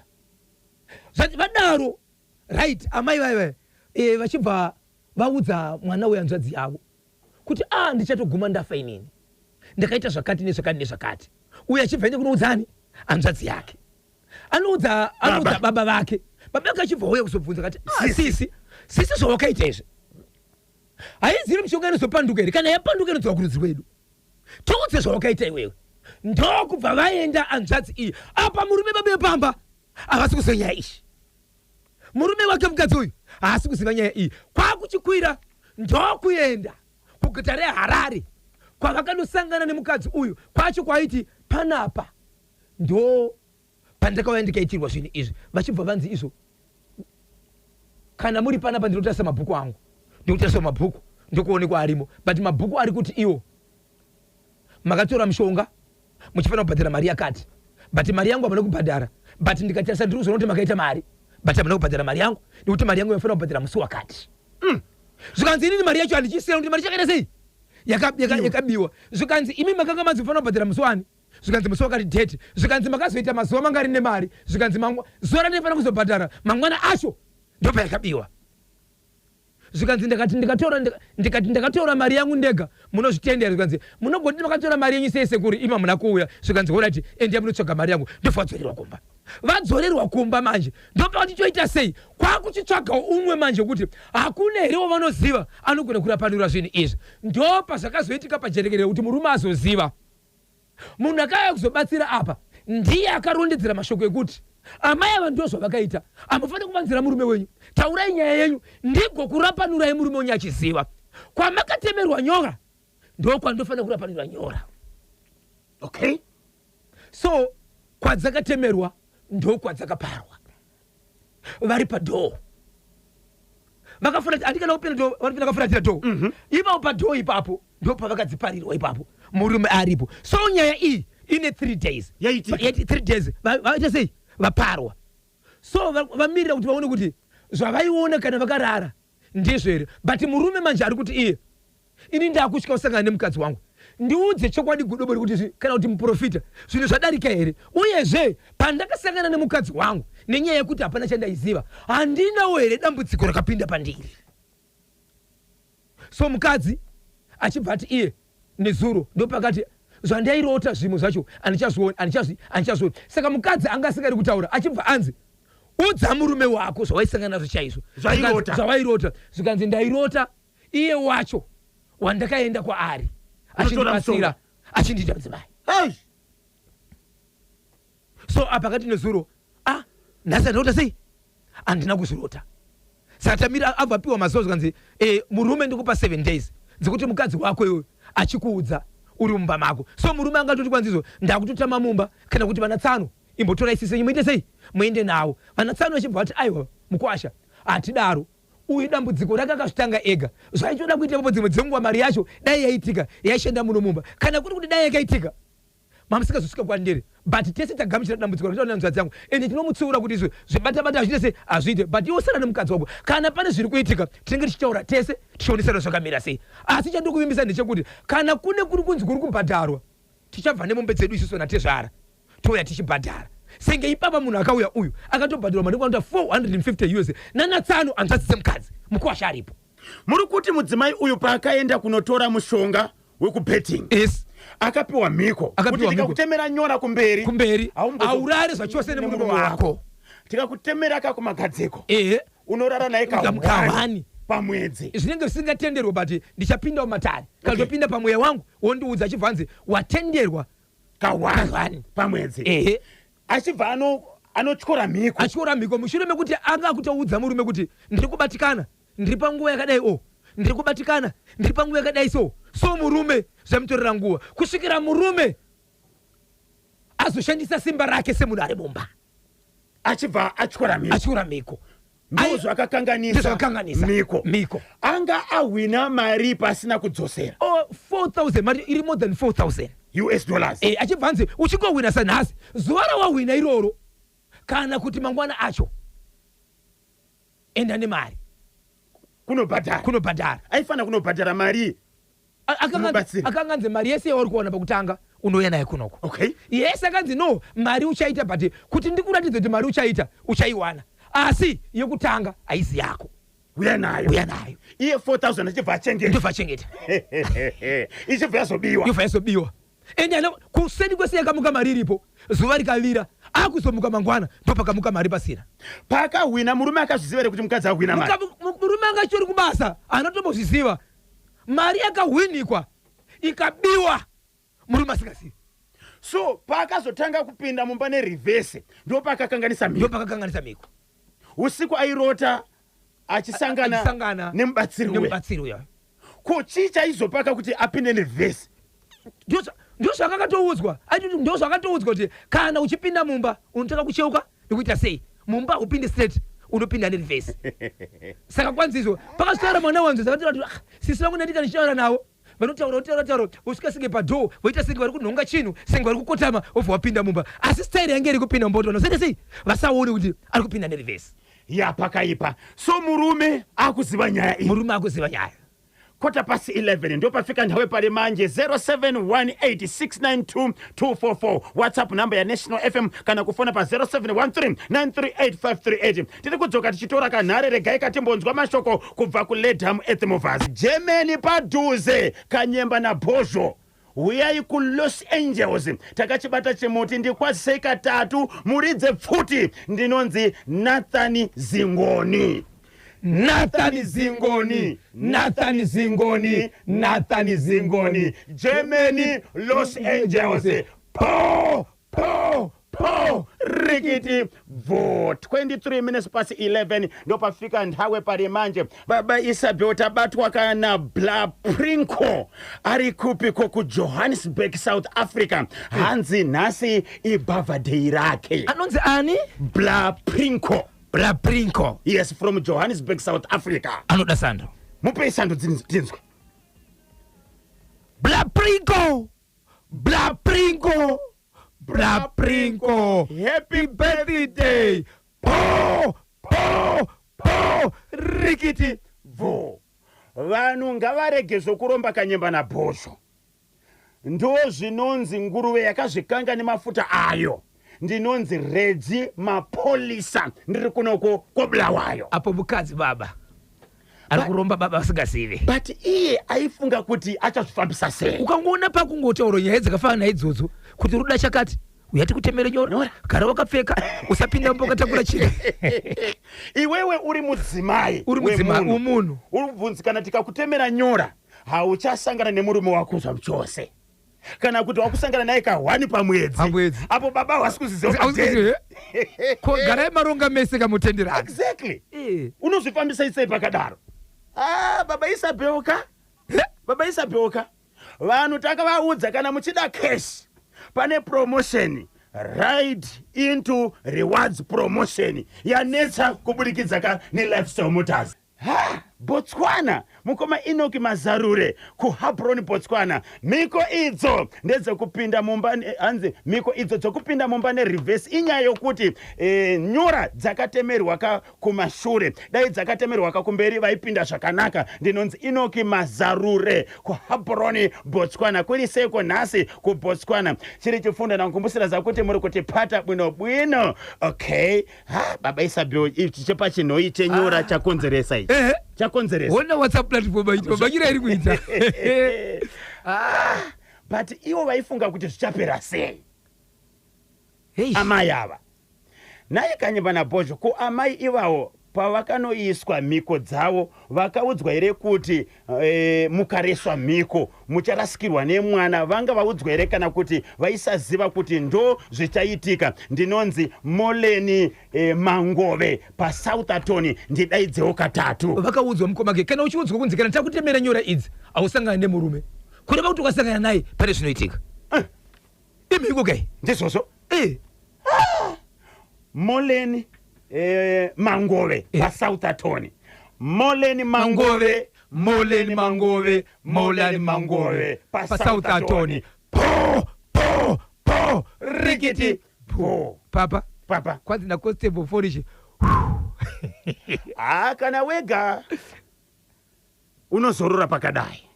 Zvati vadaro, right, amai vaiva vachibva vaudza mwana wehanzvadzi yavo kuti a ah, ndichatoguma ndafa inini, ndakaita zvakati nezvakati nezvakati. Uyo achibva ende kunoudzani hanzvadzi yake, anoudza baba vake. Baba vake achibva uya kuzobvunza kati ah, sisi, sisi, zvawakaita izvi haizivi mishonga inozopanduka here? Kana yapanduka inodzoka kurudzi rwedu. Tiudze zvawakaita iwewe. Ndokubva vaenda hanzvadzi iyi. Apa murume baba vepamba havasi kuziva nyaya iyi. Murume wake mukadzi uyu haasi kuziva nyaya iyi. Kwakuchikwira ndokuenda kuguta reHarare kwavakanosangana nemukadzi uyu kwacho, kwaiti panapa ndo pandakauya ndikaitirwa zvinhu izvi. Vachibva vanzi izvo kana muri panapa ndinotarisa mabhuku angu, ndokutarisa mabhuku ndokuonekwa arimo, but mabhuku ari kuti iwo makatora mushonga muchifanira kubhadhara mari yakati, but mari yangu hamuna kubhadhara. But ndikatarisa ndiri kuzoona kuti makaita mari, but hamuna kubhadhara mari yangu, nekuti mari yangu yafanira kubhadhara musi wakati. Zvikanzi inini mari yacho handichisira, kuti mari chakaita sei, yakabiwa. Zvikanzi imi makanga manzi mufanira kubhadhara musi wani? Zvikanzi musi wakati date. Zvikanzi makazoita mazuva mangari nemari? Zvikanzi zuva randinofanira kuzobhadhara mangwana acho ndopayakabiwa. Zvikanzi ndakati ndikatora ndikati ndakatora mari yangu ndega, munozvitendera? Zvikanzi munogoti makatora mari yenyu sei sekuru, ima muna kuuya? Zvikanzi alright, endai munotsvaga mari yangu. Ndofa vadzorerwa kumba. Vadzorerwa kumba manje ndopakati toita sei? Kwakuchitsvagawo umwe manje kuti hakuna here wavanoziva anogona kurapanura zvinhu izvi. Ndopa zvakazoitika pajerekerere kuti murume azoziva munhu akauya kuzobatsira apa ndiye akarondedzera mashoko ekuti amai ava ndo zvavakaita. Hamufaniri kuvanzira murume wenyu, taurai nyaya yenyu ndigokurapanurai murume wenyu achiziva. Kwamakatemerwa nyora ndokwandofanira kurapanura nyora. So kwadzakatemerwa ndokwadzakaparwa. Vari padoor vakafuratira, handikana kupinda door, vanopinda vakafuratira door. Ipapo padoor ipapo ndo pavakadziparirwa ipapo, murume aripo. So nyaya iyi ine 3 days. Yaitika. 3 days vaita sei, vaparwa. So vamirira kuti vaone kuti zvavaiona kana vakarara ndizvo here. But murume manje ari kuti iye, "Ini ndakutya kusangana nemukadzi wangu. Ndiudze chokwadi, godobori, kuti kana kuti muprofita, zvinhu zvadarika here? Uyezve pandakasangana nemukadzi wangu, nenyaya yekuti hapana chandaiziva, handinawo here dambudziko rakapinda pandiri?" So mukadzi achibva ati iye nezuro ndopakati zvandairota zvimwe zvacho handichazvioni, handichazvioni. Saka mukadzi anga asingadi kutaura, achibva anzi, "Udza murume wako zvawaisangana nazvo chaizvo." Zvairota. Zvawairota. Zvikanzi, "Ndairota iye wacho wandakaenda kwaari Unotora achindibatsira, mushonga. achindiita mudzimai." Hey! So apa akati nezuro, ah, nhasi handinota sei, handina kuzvirota. Saka tamira abva apiwa mazuva, zvikanzi, "Murume, ndikupa 7 days dzekuti mukadzi wako iwe achikuudza uri mumba mako." So murume angatoti kwanzizo, "Ndakutotama mumba," kana kuti, "Vana tsano, imbotorai sisi yenyu, muite sei, muende navo." Vana tsano vachibva vati, "Aiwa mukwasha, hatidaro. Uyu dambudziko rake akazvitanga ega. Zvaitoda kuita ipapo, dzimwe dzenguva mari yacho dai yaitika yaishanda muno mumba, kana kuri kuti dai yakaitika mamusingazosvika kwandiri. But tese tagamuchira dambudziko rakaita nehanzvadzi yangu, ende tinomutsiura kuti izvo zvebatabata hazviite sei, hazviite. But iwe usara nemukadzi wako. Kana pane zviri kuitika, tinenge tichitaura tese, tichionesana zvakamira sei. Asi chandikuvimbisa ndechekuti kana kune kuri kunzi kuri kubhadharwa, tichabva nemombe dzedu isusu natezvara, touya tichibhadhara." Senge ipapa munhu akauya uyu akatobhadharwa mari kwanoita 450 US nanatsano, hanzvadzi dzemukadzi, mukuwasha aripo. Muri kuti mudzimai uyu paakaenda kunotora mushonga wekubetting, akapiwa mhiko Akapiwa kuti mhiko. tikakutemera nyora kumberi, kumberi, haurari zvachose nemurume wako. Tikakutemera kakumagadziko, unorara naye Kahwani. kahwani pamwedzi. Zvinenge zvisingatenderwa, but ndichapindawo matare kana topinda pamweya wangu wondiudza, achibva anzi watenderwa kahwani kahwani pamwedzi. Achibva anotyora mhiko. Achiora mhiko mushure mekuti anga akutoudza murume kuti ndiri kubatikana, ndiri panguva yakadai, o ndiri kubatikana, ndiri panguva yakadai. So murume zvamutorera nguva kusvikira murume azoshandisa simba rake semunhu ari mumba. Achibva atyora mhiko. Achiora mhiko. Ndo zvakakanganisa. Ndozvakakanganisa. Mhiko. Mhiko. Anga ahwina mari pasina kudzosera. Oh, 4000, mari iri more than 4000 US dollars. Achibva anzi uchingowina sanhasi, zuva rawahwina iroro kana kuti mangwana acho, enda nemari kunobhadhara. Kunobhadhara. Aifanira kunobhadhara mari. Mubatsiri. Akanganzi mari yese yauri kuwana pakutanga, unouya naye kunoko. Yes, akanzi no, mari uchaita, but kuti ndikuratidze kuti mari uchaita, uchaiwana, asi yekutanga haisi yako. Uya nayo. Uya nayo. Iye 4000 achibva achengeta. Ndobva achengeta. Ichibva yazobiwa. Yobva yazobiwa. Ende ana kuseni kwese yakamuka mari iripo, zuva rikavira, akuzomuka mangwana, ndopakamuka mari pasina. Paakahwina, murume akazviziva here kuti mukadzi ahwina mari? Murume anga achitori kubasa, anotombozviziva. Mari yakahwinikwa ikabiwa murume asingazivi. So paakazotanga kupinda mumba nereverse, ndo paakakanganisa mhiko. Ndopakakanganisa mhiko. Usiku airota achisangana achisangana nemubatsiri uya. Nemubatsiri uya. Ko chii chaizopaka kuti apinde nereverse? Ndozvakakatoudzwa, aitoti ndozvakatoudzwa kuti kana uchipinda mumba unotanga kucheuka nekuita sei, mumba upinde straight, unopinda nereverse. Saka kwanzi izvo pakasvitaura mwana wanzo, sakataura kuti, "Ah, sisi vangu, ndandika ndichitaura navo, vanotaura, votaura taura, vosvika senge padoor, voita senge vari kunhonga chinhu, senge vari kukotama, vobva vapinda mumba. Asi style yange iri kupinda mumba kuti vanhu vasaite sei, vasaone kuti ari kupinda nereverse." Ya, pakaipa. So murume akuziva nyaya iyi. Murume akuziva nyaya. 11:15 ndopafika nthawi pali manje. 0718692244 WhatsApp namba ya National FM, kana kufona pa 0713938538. Tiri kudzoka tichitora kanhare. Regai katimbonzwa mashoko kubva kuLedham Earthmovers, Germany, padhuze Kanyemba naBhozho. Uyai kuLos Angeles, takachibata chimuti. Ndikwazisei katatu, muridze pfuti. Ndinonzi Nathani Zingoni. Nathani Zingoni, Nathani Zingoni, Nathani Zingoni. Germany, Los Angeles, po po po, rikiti bvo. 11:23 ndopafika nthawe pali manje. Baba Isabel, tabatwa kana Blaprinco ari kupiko kuJohannesburg, South Africa. Hanzi nhasi ibirthday rake. Anonzi ani? Blaprinco. Bra Princo. Yes, from Johannesburg, South Africa. Anoda sando. Mupei sando tinzwe. Bra Princo. Bra Princo. Bra Princo. Happy birthday. Po po po rikiti bvo. Vanhu ngavarege zvokuromba kanyemba nabhosvo. Ndo zvinonzi nguruve yakazvikanga nemafuta ayo. Ndinonzi Redzi Mapolisa, ndiri kunoko koBulawayo. Apo mukadzi baba ari kuromba baba vasingazivi. But iye aifunga kuti achazvifambisa sei. Ukangoona pakungotaura nyaya dzakafanana naidzodzo kuti ruda chakati uya tikutemere nyora, gara wakapfeka, usapinda mumba wakatakura chinhu. Iwewe uri mudzimai, uri mudzimai wemunhu, uri kubvunzi kana tikakutemera nyora hauchasangana nemurume wako zvamuchose, kana kuti wakusangana naye kahwani pamwedzi apo baba hawasi kuziziva. Ko garai maronga mese kamutenderana. Exactly. Unozvifambisa isei pakadaro? Ah, baba Isabelka, baba Isabelka, vanhu takavaudza kana muchida cash pane promotion, Ride into Rewards promotion yanetsa kubudikidza ka neLifestyle Motors. Ha, Botswana, mukoma Enoki Mazarure kuHabron, Botswana. Mhiko idzo ndedzekupinda mumba, hanzi mhiko idzo dzokupinda mumba nereverse inyaya yokuti nyora dzakatemerwa ka kumashure, dai dzakatemerwa ka kumberi vaipinda zvakanaka. Ndinonzi Enoki Mazarure kuHabron, Botswana. Kuri seiko nhasi kuBotswana? Chiri chifunda nakukumbusira zakuti muri kuti pata bwino bwino. Okay, ha, baba Isabel, ichi chepachinhoi chenyora chakonzeresa ichi. Chakonzeresa. Ona WhatsApp platform aiti mabanyira iri kuita. Ah, but ivo vaifunga kuti zvichapera sei amai ava naye kanyemba nabhozho. Ko amai ivavo pavakanoiswa mhiko dzavo vakaudzwa here kuti mukareswa mhiko mucharasikirwa nemwana? Vanga vaudzwa here kana kuti vaisaziva kuti ndo zvichaitika? Ndinonzi Moleni Mangove paSoutherton, ndidaidzewo katatu. Vakaudzwa mukomake. Kana uchiudzwa kunzi kana takutemera nyora idzi hausangana nemurume, kureva kuti ukasangana naye pane zvinoitika. Imhiko kai. Ndizvozvo. Moleni Mangove paSoutherton. Moleni Mangove, Moleni Mangove, Moleni Mangove paSoutherton. Po po po rikiti po. Papa. Papa. Kwanzi na Constable Forish. Ah, kana wega unozorora pakadai.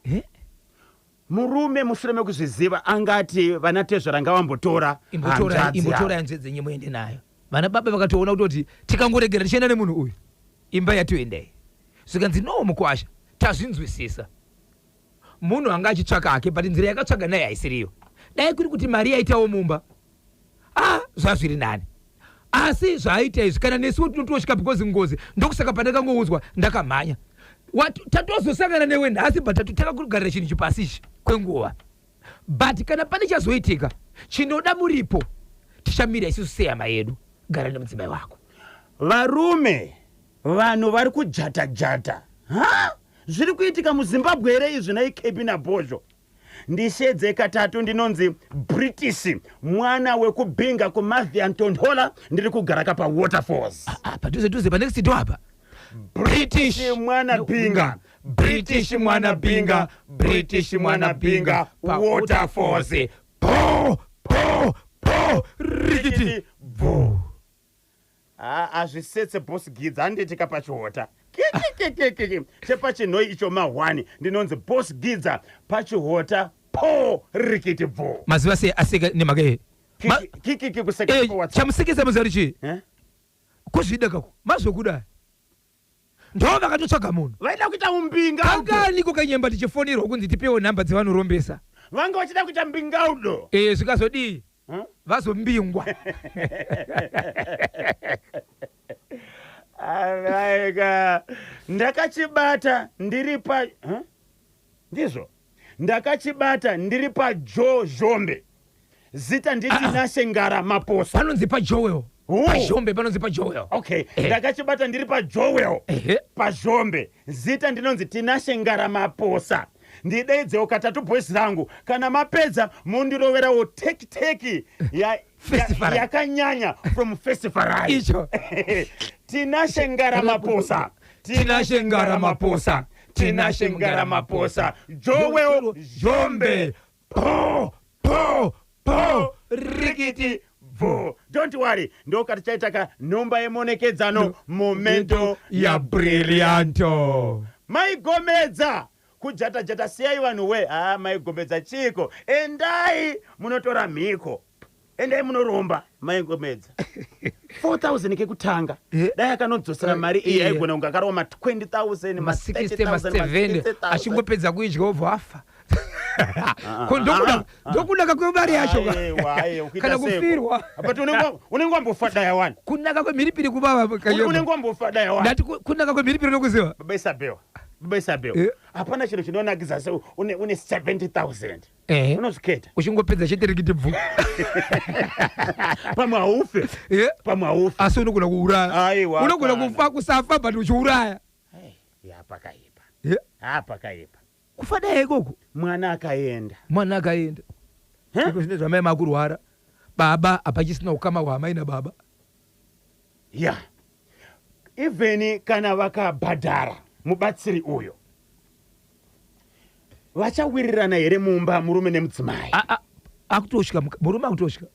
Murume mushure mekuzviziva angati vanatezvara ngavambotora hanzvadzi Imbotora yavo. Hanzvadzi yenyu muende nayo. Vana baba vakatoona kutoti tikangoregera tichienda nemunhu uyu imba yatoendai. Zvikanzi no mukwasha, tazvinzwisisa, munhu anga achitsvaka hake, but nzira yakatsvaga naye haisiriyo. Dai kuri kuti mari yaitawo mumba, ah, zvazviri nani, asi zvaaita izvi kana nesuwo tinotosvika because ngozi. Ndokusaka pandakangoudzwa ndakamhanya. Tatozosangana newe nhasi, but takakugarira chinhu chipasi ichi kwenguva, but kana pane chazoitika chinoda muripo tichamira isusu sehama yedu. Gara nemudzimai wako. Varume, vanhu vari kujata jata. Ha, zviri kuitika muZimbabwe here izvi naikepi nabhozho? Ndishedze katatu. Ndinonzi British mwana wekubhinga kuMathian Tonhola, ndiri kugara kapa Waterfalls. Ah, padhuze dhuze, panext door apa. British mwana Binga, British mwana Binga, British mwana Binga, Waterfalls. Po po po rikiti bvo. Hazvisetse Boss Gidza, handitika pachihota kikikikiki chepachinhoi icho mahwani. Ndinonzi Boss Gidza pachihota, po rikiti bvo. Maziva sei aseka nemhaka ye Kikiki kuseka pa WhatsApp. Chamusekesa muziva kuti chii? Eh? Kuzvida kako mazvokuda, ndo vakatotsvaga munhu. Vaida kuita umbinga. Kanganiko kanyemba tichifonirwa kunzi tipewo nhamba dzevanorombesa? Vanga vachida kuita mbingaudo. Zvikazodii? Vazombingwa. Alaika, ndakachibata ndiri pa, huh? Ndizvo, ndakachibata ndiri pajo Zhombe. Zita nditi Nashengara Maposa. Panonzi paJoel. Oh. Pazhombe panonzi paJoel. Okay, ndakachibata ndiri paJoel paZhombe. Zita ndinonzi Tinashengara Maposa, ndideidzewo katatu boys rangu. Kana mapedza mundiroverawo tekiteki Festival. yakanyanya from Festival. Icho. Tinashe Ngaramaposa, Tinashe Ngaramaposa, Tinashe Ngaramaposa, Joel Zhombe, po po po, rikiti bvo. Don't worry, ndokatichaita ka nhomba yemonekedzano, momento ya brillianto. Maigomedza kujata jata, siyai vanhu we. Ha, maigomedza chiko, endai munotora mhiko, endai munoromba. Maigomedza 4000 kekutanga. Dai akanodzosera mari iyi, aigona kunge akarova ma 20 000, ma ma60, ma70, achingopedza kuidya obva afa. Ko ndokunaka kwemari yacho ka. Aiwa, aiwa, kuita Kana seko. kufirwa. But unenge wambofa daya wani. Kunaka kwemhiripiri kubava. Unenge wambofa daya wani. Ndati kunaka kwemhiripiri nokuziva. Baba Isabel, baba Isabel, hapana chinhu chinonakidza se une 70 000. Unozviketa. Uchingopedza chete, rikiti bvu. Pamwe haufe. Pamwe haufe. Asi unogona kuuraya. Aiwa, Unogona kana. kufa, kusafa, but uchiuraya. Ya, pakaipa. Pakaipa. Kufa dai ikoko. Mwana akaenda. Mwana akaenda. Iko zvine zvamai makurwara, baba hapachisina ukama hwamai nababa. Ya, even kana vakabhadhara mubatsiri uyo, vachawirirana here mumba, murume nemudzimai? Akutosvika murume, akutosvika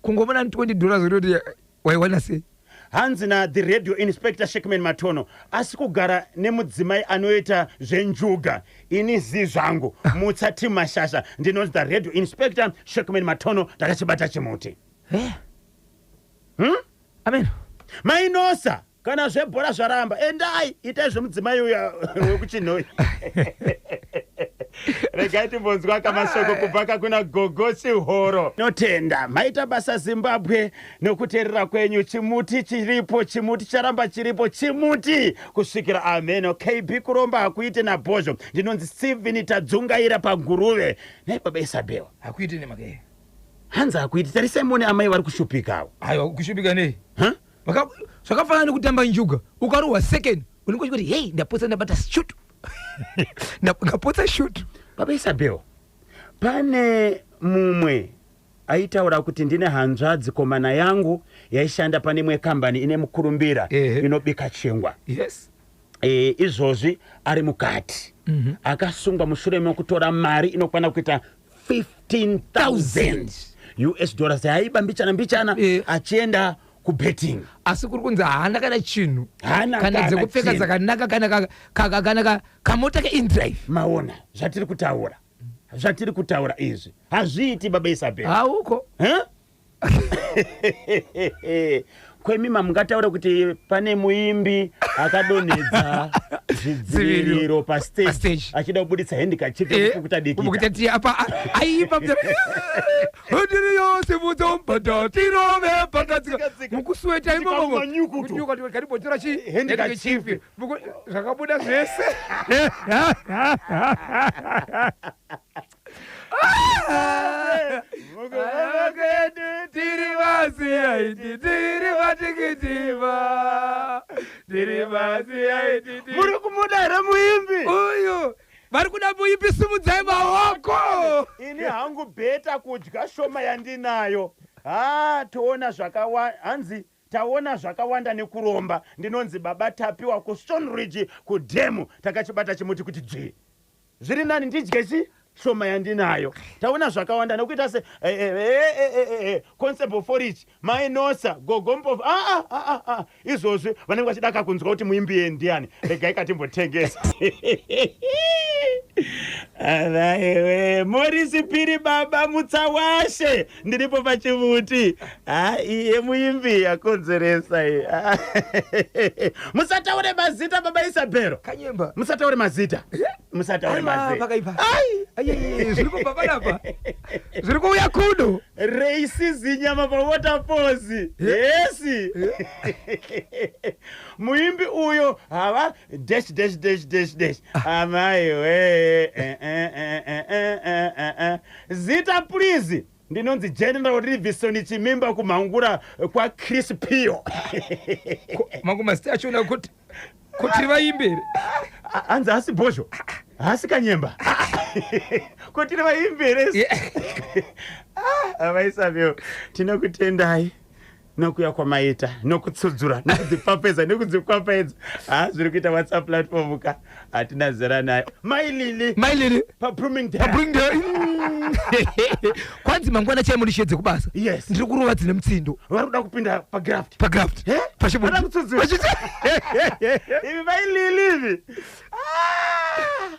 kungomona $20 unoti waiwana sei? Hanzi na the radio inspector Shekman Matono, asi kugara nemudzimai anoita zvenjuga, ini zi zvangu mutsati mashasha. Ndinonzi the radio inspector Shekman Matono, ndakachibata chimuti. Amen. Mainosa, kana zvebhora zvaramba, endai itai zvemudzimai uya wekuchinhoi. Regai timbonzwa kamashoko kubva kakuna Gogo Chihoro. Notenda, maita basa Zimbabwe nokuteerera kwenyu. Chimuti chiripo, chimuti charamba chiripo, chimuti kusvikira ameno. KB kuromba hakuite nabhozho. Ndinonzi Steven Tadzungaira paguruve. Nai baba Isabel. Hakuiti nemake. Hanzi hakuiti. Tarisai muone amai vari kushupikawo. Aiwa, kushupika nei? Huh? Zvakafanana nekutamba njuga, ukarohwa second unenge uchikuti, "Hei, ndapotsa, ndabata shutu, ndapotsa shutu." Baba Isabel, pane mumwe aitaura kuti ndine hanzvadzi komana yangu yaishanda pane imwe kambani ine mukurumbira inobika chingwa. Izvozvi ari mukati, akasungwa mushure mekutora mari inokwana kuita 15,000 US dollars yaiba mbichana mbichana achienda kubetting. Asi kuri kunzi haana kana chinhu. Haana kana kana dzekupfeka chinhu. dzakanaka, kana kamota keindrive. Maona zvatiri kutaura? Zvatiri kutaura izvi hazviiti, baba Isabel. Hauko. Huh? Kwemima mungataura kuti pane muimbi akadonhedza zvidziviriro pastage Pastage. achida kubuditsa handkerchief kukuta dikita. Kukuta apa aiimba ndiri yose mudzomba tirove patatsika mukusweta imomo. Manyukutu. Karibotora chi Handkerchief. Zvakabuda zvese. Mukufamba kwedu Tiri vasiyaiti, tiri vatikitiva, tiri vasiyaiti. Muri kumuda here muimbi? Uyu vari kuda muimbi, simudzai maoko. Ini hangu better kudya shoma yandinayo. Ha, toona zvakawanda, hanzi taona zvakawanda nekuromba. Ndinonzi baba Tapiwa kuStoneridge kudhemu. Takachibata chimuti kuti dzvi. Zviri nani ndidye chi shoma yandinayo. Taona zvakawanda nekuita se constable Forich, mainosa, gogo Mpofu. Ah, ah, ah, ah. Izvozvi vanenge vachida kakunzwa kuti muimbi ye ndiani. Regai katimbotengesa. Avaiwe Morisi Piri, baba Mutsawashe, ndiripo pachimuti. Ha, iye muimbi yakonzeresa iye. Musataure mazita, baba Isabhero. Kanyemba. Musataure mazita, musataure Aiwa, mazita. pakaipa. Ai. Ai, zviri kubva panapa, zviri kuuya kuno. Reisi zinyama pawaterfalls. Yesi, muimbi uyo hava dash dash dash dash dash. Amaiwe, eh, eh, eh, eh, eh, eh, eh, eh. Zita please. Ndinonzi General Livison Chimimba kumhangura kwaChris Pio. Mangu mazita achona kuti vaimbi here? Hanzi hasi bhozho, hasi kanyemba, kuti vaimbi here? Avaisavyo, tinokutendai. Nokuya kwamaita nokutsudzura nokudzipfapfedza nekudzikwapfedza ha zviri kuita WhatsApp platform ka hatina zera nayo. Mai Lili. Mai Lili. PaBloomingdale. PaBloomingdale. Kwanzi mangwana chai mundishedze kubasa. Yes. Ndiri kurova dzine mutsindo. Vari kuda kupinda pagraft. Pagraft. Eh? Pachibundi. Vada kutsudzura. Ivi mai Lili ivi.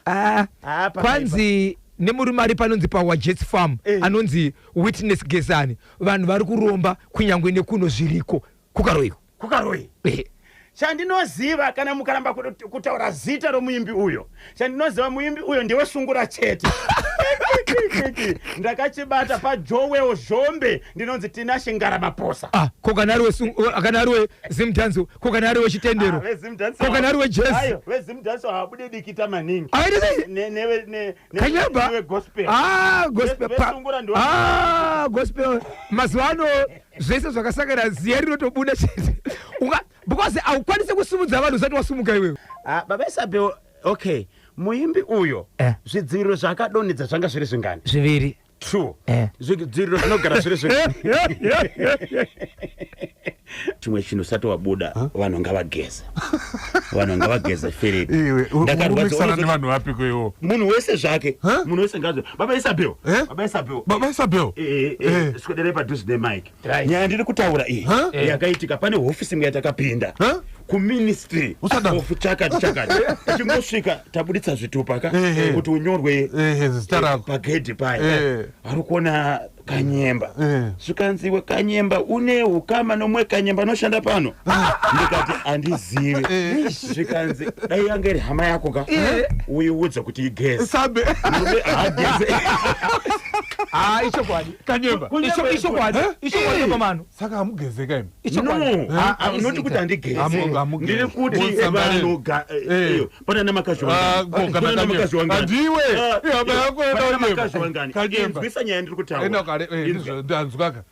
Ah. Ah, pakaipa. Kwanzi nemurume ari panonzi paWajets Farm Eh. anonzi Witness Gezani, vanhu vari kuromba kunyangwe nekuno zviriko kuKaroiko. KuKaroi. Eh. Chandinoziva kana mukaramba kutaura zita romuimbi uyo, chandinoziva muimbi uyo ndewesungura chete. Ndakachibata paJowel Zhombe, ndinonzi Tinashe Ngaramaposa. Ah, ko kana ari kana ari weZimdanzo, ko kana ari wechitendero, Ah, ko kana ari wejazz. Ayo, veZimdanzo havabude dikita maningi. Aite sei? Kanyamba. Nevegospel. Ah, gospel. Vesungura ndivo- Ah, gospel. Mazuva ano zvese zvakasangana, ziya rinotobuda chete. Because haukwanisi kusimudza vanhu usati wasumuka iwewe. Ah, baba Isabel, okay, muimbi uyo Eh. zvidziviriro zvaakadonhedza zvanga zviri zvingani? Zviviri. True. Eh. Zvidziviriro zvinogara zviri zvingani? Chimwe chinhu usati wabuda, vanhu ngavageze, vanhu ngavageze, Philip. Iwe, Ndakarwadziwa. unomikisana nevanhu vapiko iwo? Munhu wese zvake. Huh? Munhu wese ngazve. Baba Isabel. Eh? Baba Isabel. Baba Isabel. Eh, eh, Eh. swederai padhuze nemike. Right. Nyaya ndiri kutaura iyi Huh? yakaitika pane hofisi imwe yatakapinda Huh? kuministry Usadaro. of chakati chakati. Tichingosvika tabuditsa zvitupa ka Eh, eh. kuti unyorwe Ehe, zita rako. pagedhi paya. Eh. Vari kuona Kanyemba. Eh. Zvikanzi, "Iwe Kanyemba, une ukama nomwe Kanyemba anoshanda pano?" Ndikati, "Handizivi." Eh. Zvikanzi, "Dai yanga iri hama yako ka, uiudze kuti igeze." Sambe. Murume haageze. Ah, ichokwadi. Kanyemba. Ichokwadi. Eh? Ichokwadi pamano. Saka hamugezeka imi? Ichokwadi. No, Ah, ah, not kuti handigeze. Hamugeze. Ndiri kuti Musambareni. vanhu Eh. iyo, pana namakazi Ah, ko, kana Kanyemba. Handiwe. Ihama yako enda unyemba. wangani wangani. Kanyemba. Inzwisa nyaya ndiri Enda kutaura. kare, eh, Inzwa. ndizvo, ndanzwaka.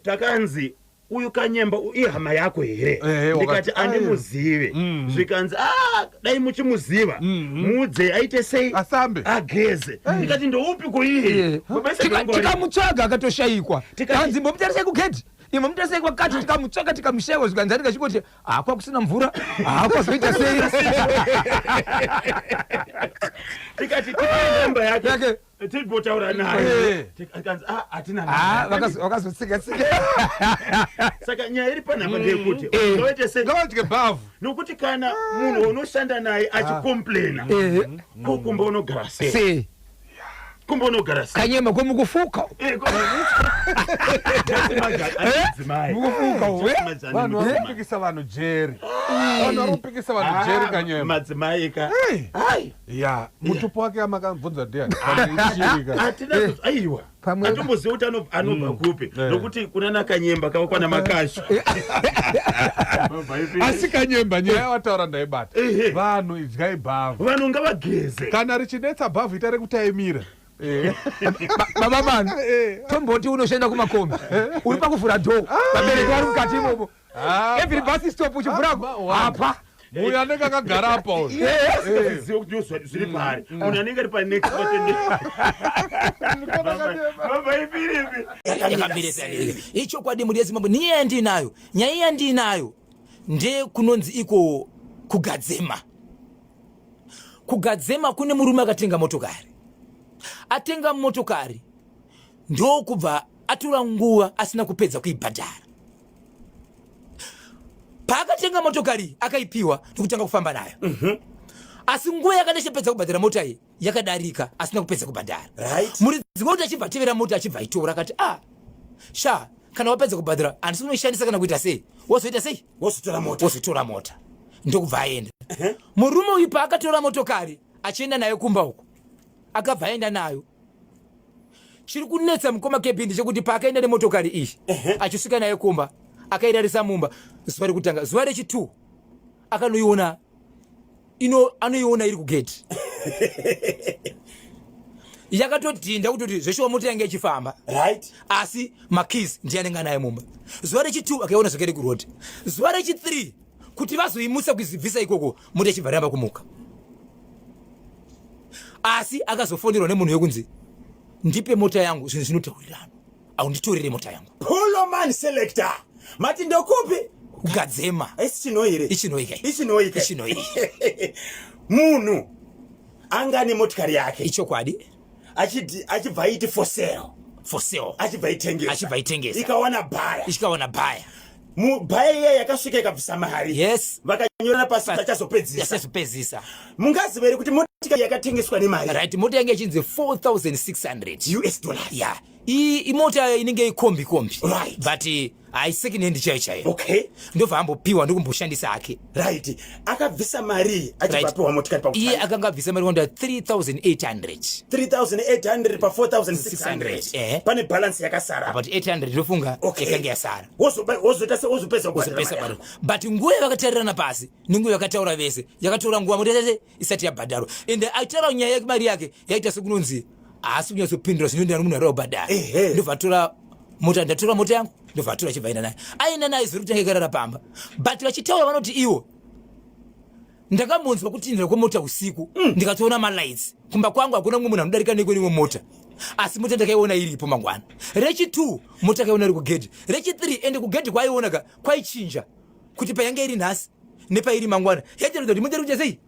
Takanzi, "Uyu Kanyemba ihama yako here?" Eh, Ndikati, wakati, "Andimuzive." Zvikanzi, "Ah, dai muchimuziva, mudze aite sei?" Asambe. Ageze. Ndikati, "Ndoupi kuiye?" Baba Isabel ngori- Tikamutsvaga akatoshayikwa. Kanzi, "Mbomutarisai kugedhi, imomutarisai kwakati." Tikamutsvaga tikamushayikwa. Zvikanzi anenge achingoti hakwa kusina mvura, hakwazoita sei. Tikati, "Tipe namba yake Yake. tigotaura naye." Eh. Akanzi, "Ah, hatina Ah, namba." Vakazotsika-tsika. Saka nyaya iri panapa ndeyekuti Eh. ngavaite sei? Ngavadye bhavhu. Nokuti kana munhu waunoshanda naye achicomplaina, Eh. ko kumba unogara sei? Sei? Kumba unogara sei? Kanyemba kwemukufuka. Eh, Jasi madzimai. Mukufuka uwe. Jasi madzimai. Vanhu vari kupikisa vanhu jeri. Vanhu vari kupikisa vanhu jeri, Kanyemba. Madzimai ka. Hey. Ai. Ya, mutupo wake amakabvunza ndiani? Kana ichirika. Hatina, aiwa. Hatomboziva kuti anobva kupi. Eh. Nokuti kuna naKanyemba kava kwana Makashu. Asi Kanyemba, nyaya yawataura ndaibata. Ehe. Vanhu idyai bhavhu. Vanhu ngavageze. Kana richinetsa bhavhu, ita rekutaimira. Eh. Baba manu, Eh. tomboti unoshanda kumakombi, uri pakuvhura dhoo, vabereki vari mukati imomo. Ah, Every bus stop uchivhura Ah, wa- apa. Uyu anenge akagara apa uyu. Asingazive kuti ndizvo zviri paari, munhu anenge ari panext. Baba Ipiripi. Yakamira sei? Ichokwadi, mhuri yeZimbabwe, niye yandinayo, nyaya yandinayo ndekunonzi iko kuGadzema. KuGadzema kune murume akatenga motokari. Atenga motokari ndokubva atora nguva asina kupedza kuibhadhara. Paakatenga motokari akaipiwa ndokutanga kufamba nayo, asi nguva yakati achipedza kubhadhara mota iyi yakadarika asina kupedza kubhadhara. Muridzi wekuti achibva atevera mota, achibva aitora, akati, "A ah, sha, kana wapedza kubhadhara handisi kunoishandisa kana kuita sei, wozoita sei?" Wozotora mota. Wozotora mota. Ndokubva aenda murume uyu. Paakatora motokari achienda nayo kumba uko, akabva aenda nayo. Chiri kunetsa, mukoma Kebi, ndechekuti paakaenda nemotokari iyi achisvika nayo kumba, akairarisa mumba zuva rekutanga. Zuva rechi2 akanoiona ino, anoiona iri kugeti, yakatodhinda kutoti zveshuwa mota yange ichifamba. Asi makeys ndiye anenge anayo mumba. Zuva rechi2 akaiona zvakare kuroad. Zuva rechi3 kuti vazoimutsa kuizibvisa ikoko, mota ichibva ramba kumuka. Asi akazofonderwa nemunhu wekunzi, "Ndipe mota yangu, zvinhu zvinotaurirana, aunditorere mota yangu." Poloman selector. Mati ndokupi? Kugadzema. Haisi Chinhoyi here? IChinhoyi kai. IChinhoyi kai. IChinhoyi. Munhu anga ane motikari yake. Ichokwadi. Achiti achibva aiti for sale. For sale. Achibva aitengesa. Achibva aitengesa. Ikawana bhaya. Ikawana bhaya. Bhaya iya yakasvika ikabvisa mari. Yes. Vakanyorana pasi tachazopedzisa. Tachazopedzisa. Mungaziva here kuti motikari yakatengeswa nemari? Right, mota yange ichinzi 4600 US dollars. Yeah. Imota inenge ikombi kombi. Right. But hayi second hand chaiyo chaiyo. Okay. Ndobva ambopiwa ndokumboshandisa hake. Right. Akabvisa mari achibva apiwa motikari pakutanga. Iye akanga abvisa mari kwanda 3800. 3800 pa 4600. Eh. Pane balance yakasara. About 800 ndofunga Okay. yakange yasara. Wozoita se wozopedza kubhadhara Wozopedza mari bhadhara. But nguva yavakatarirana pasi nenguva yakataura vese yakatora nguva mota tete isati yabhadharwa. Ende aitaura nyaya yemari yake yaita sekunonzi haasi kunyatsopindura zvinoenderana nemunhu arikuda kubhadhara. Ehe. Ndobva atora mota, ndatora mota yangu ndobva atora achibva aenda nayo. Aenda nayo zuri kutanga ikarara pamba. But vachitaura vanoti iwo ndakambonzwa kutinhira kwemota usiku ndikatoona malights kumba kwangu hakuna mumwe munhu anodarika nekweimwe mota asi mota ndakaiona iripo mangwana rechi2 mota akaiona iri kugedhi rechi3 ende kugedhi kwaaiona ka kwaichinja kuti payange iri nhasi nepairi mangwana yaitaridza kuti mota iri kuita sei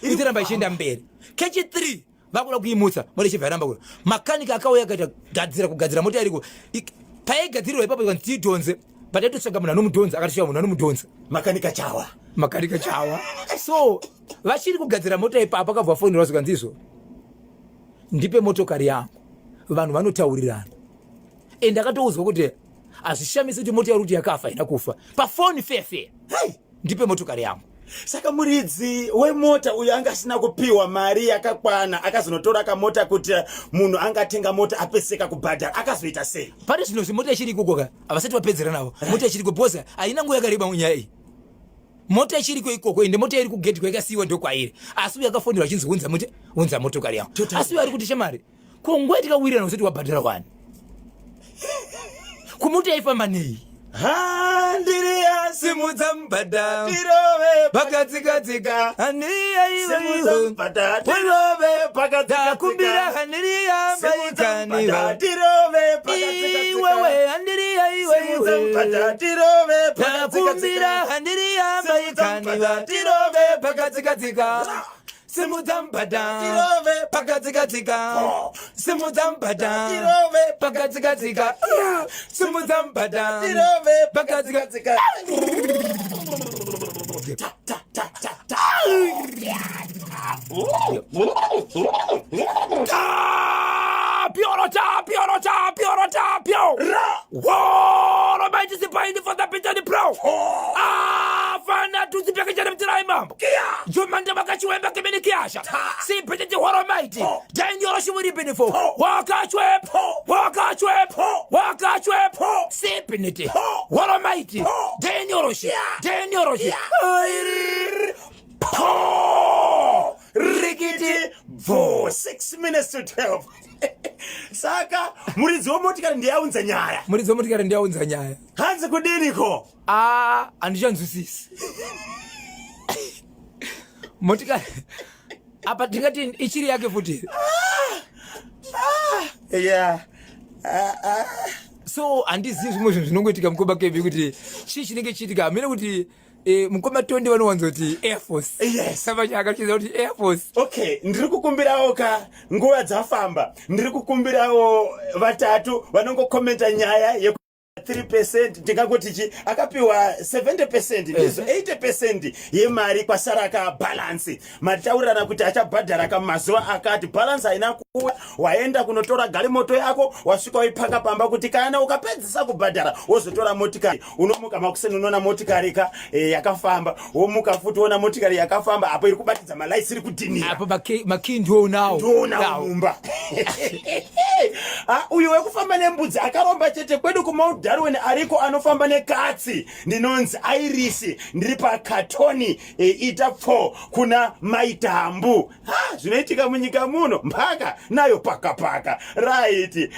iri kuramba ichienda mberi kechi3 vakuda kuimutsa mota ichibva yaramba kuda makanika akauya akaita gadzira kugadzira mota iriko paigadzirirwa ipapo ikanzi tiidhonze but aitotsvaga munhu anomudhonza akatosvika munhu anomudhonza makanika chawa makanika chawa so vachiri kugadzira mota ipapo akabva afonerwa zvikanzi izvo ndipe motokari yangu vanhu vanotaurirana and akatoudzwa kuti hazvishamisi kuti mota yauri kuti yakafa haina kufa pafoni fair fair hey! Ndipe motokari yangu. Saka muridzi wemota uyo anga asina kupiwa mari yakakwana akazonotora kamota kuti munhu angatenga mota apeseka kubhadhara akazoita sei? Pari zvino zvimota ichiri ikoko ka havasati vapedzera navo mota ichiriko because haina nguva yakareba nyaya iyi mota ichiriko ikoko ende mota iri kugedhi kwaikasiyiwa ndokwairi asi uyo akafonerwa achinzi unza mota unza motokari yangu asi uyo ari kuti shamari ko nguva yatikawirirana usati wabhadhara wani kumota yaifamba nei Handiriya simudza mubhadha tirove pakatsikatsika handiriya simudza iwe mubhadha tirove takumbira pakatsikatsika handiriya simudza mubhadha maikaniwa tirove pakatsikatsika iwewe handiriya iwe simudza iwe mubhadha tirove takumbira pakatsikatsika handiriya simudza maikaniwa mubhadha tirove pakatsikatsika simudza mubhadha tirove pakatsikatsika simudza mubhadha tirove pakatsikatsika simudza mubhadha tirove pakatsikatsika ta ta ta ta ta Tapio, tapio, tapio, tapio. Ra. Woro maitisipaini for the bitani pro. Afana tusipekechane mtirai mambo. Jumanda vakachiwemba kemene kiasha. Sipetete horo maiti. Dainyoro shivuri benefo. Wakachwep. Wakachwep. Wakachwep. Sipinete. Horo maiti. Dainyoro shi. Dainyoro shi. Po! Rikiti bvo 6 minutes to 12 saka muridzi wemotikari ndiye aunza nyaya. Muridzi wemotikari ndiye aunza nyaya. Hanzi kudiniko? Ah, handichanzwisisi. Motikari apa tingati ichiri yake futi here? Yeah. So handizivi zvimwe zvinhu zvinongoitika mukoma Kevin kuti chii chinenge chiitika hamene kuti mukoma Tondi vanowanzoti Air Force. Yes. Saka chakachiza kuti Air Force. Okay, ndiri kukumbirawo ka nguva dzafamba. Ndiri kukumbirawo vatatu vanongokomenta nyaya yeku 3% ndingangoti chi akapiwa 70% ndizvo 80% yemari kwasara ka balance. Mataurirana kuti achabhadhara ka mazuva akati balance haina kuuya, waenda kunotora galimoto yako wasvika waipaka pamba kuti kana ukapedzisa kubhadhara wozotora motikari. Unomuka makuseni unoona motikari ka yakafamba, womuka futi woona motikari yakafamba apo iri kubatidza malights iri kudhinira. Apo makey ndiwo unawo. Ndiwo unawo mumba. Uyu wekufamba nembudzi akaromba chete. Kwedu kuMount Darwin ariko anofamba nekatsi. Ndinonzi Iris, ndiri pakatoni ita 4 kuna Maitambu. Zvinoitika munyika muno mpaka nayo pakapaka. Right.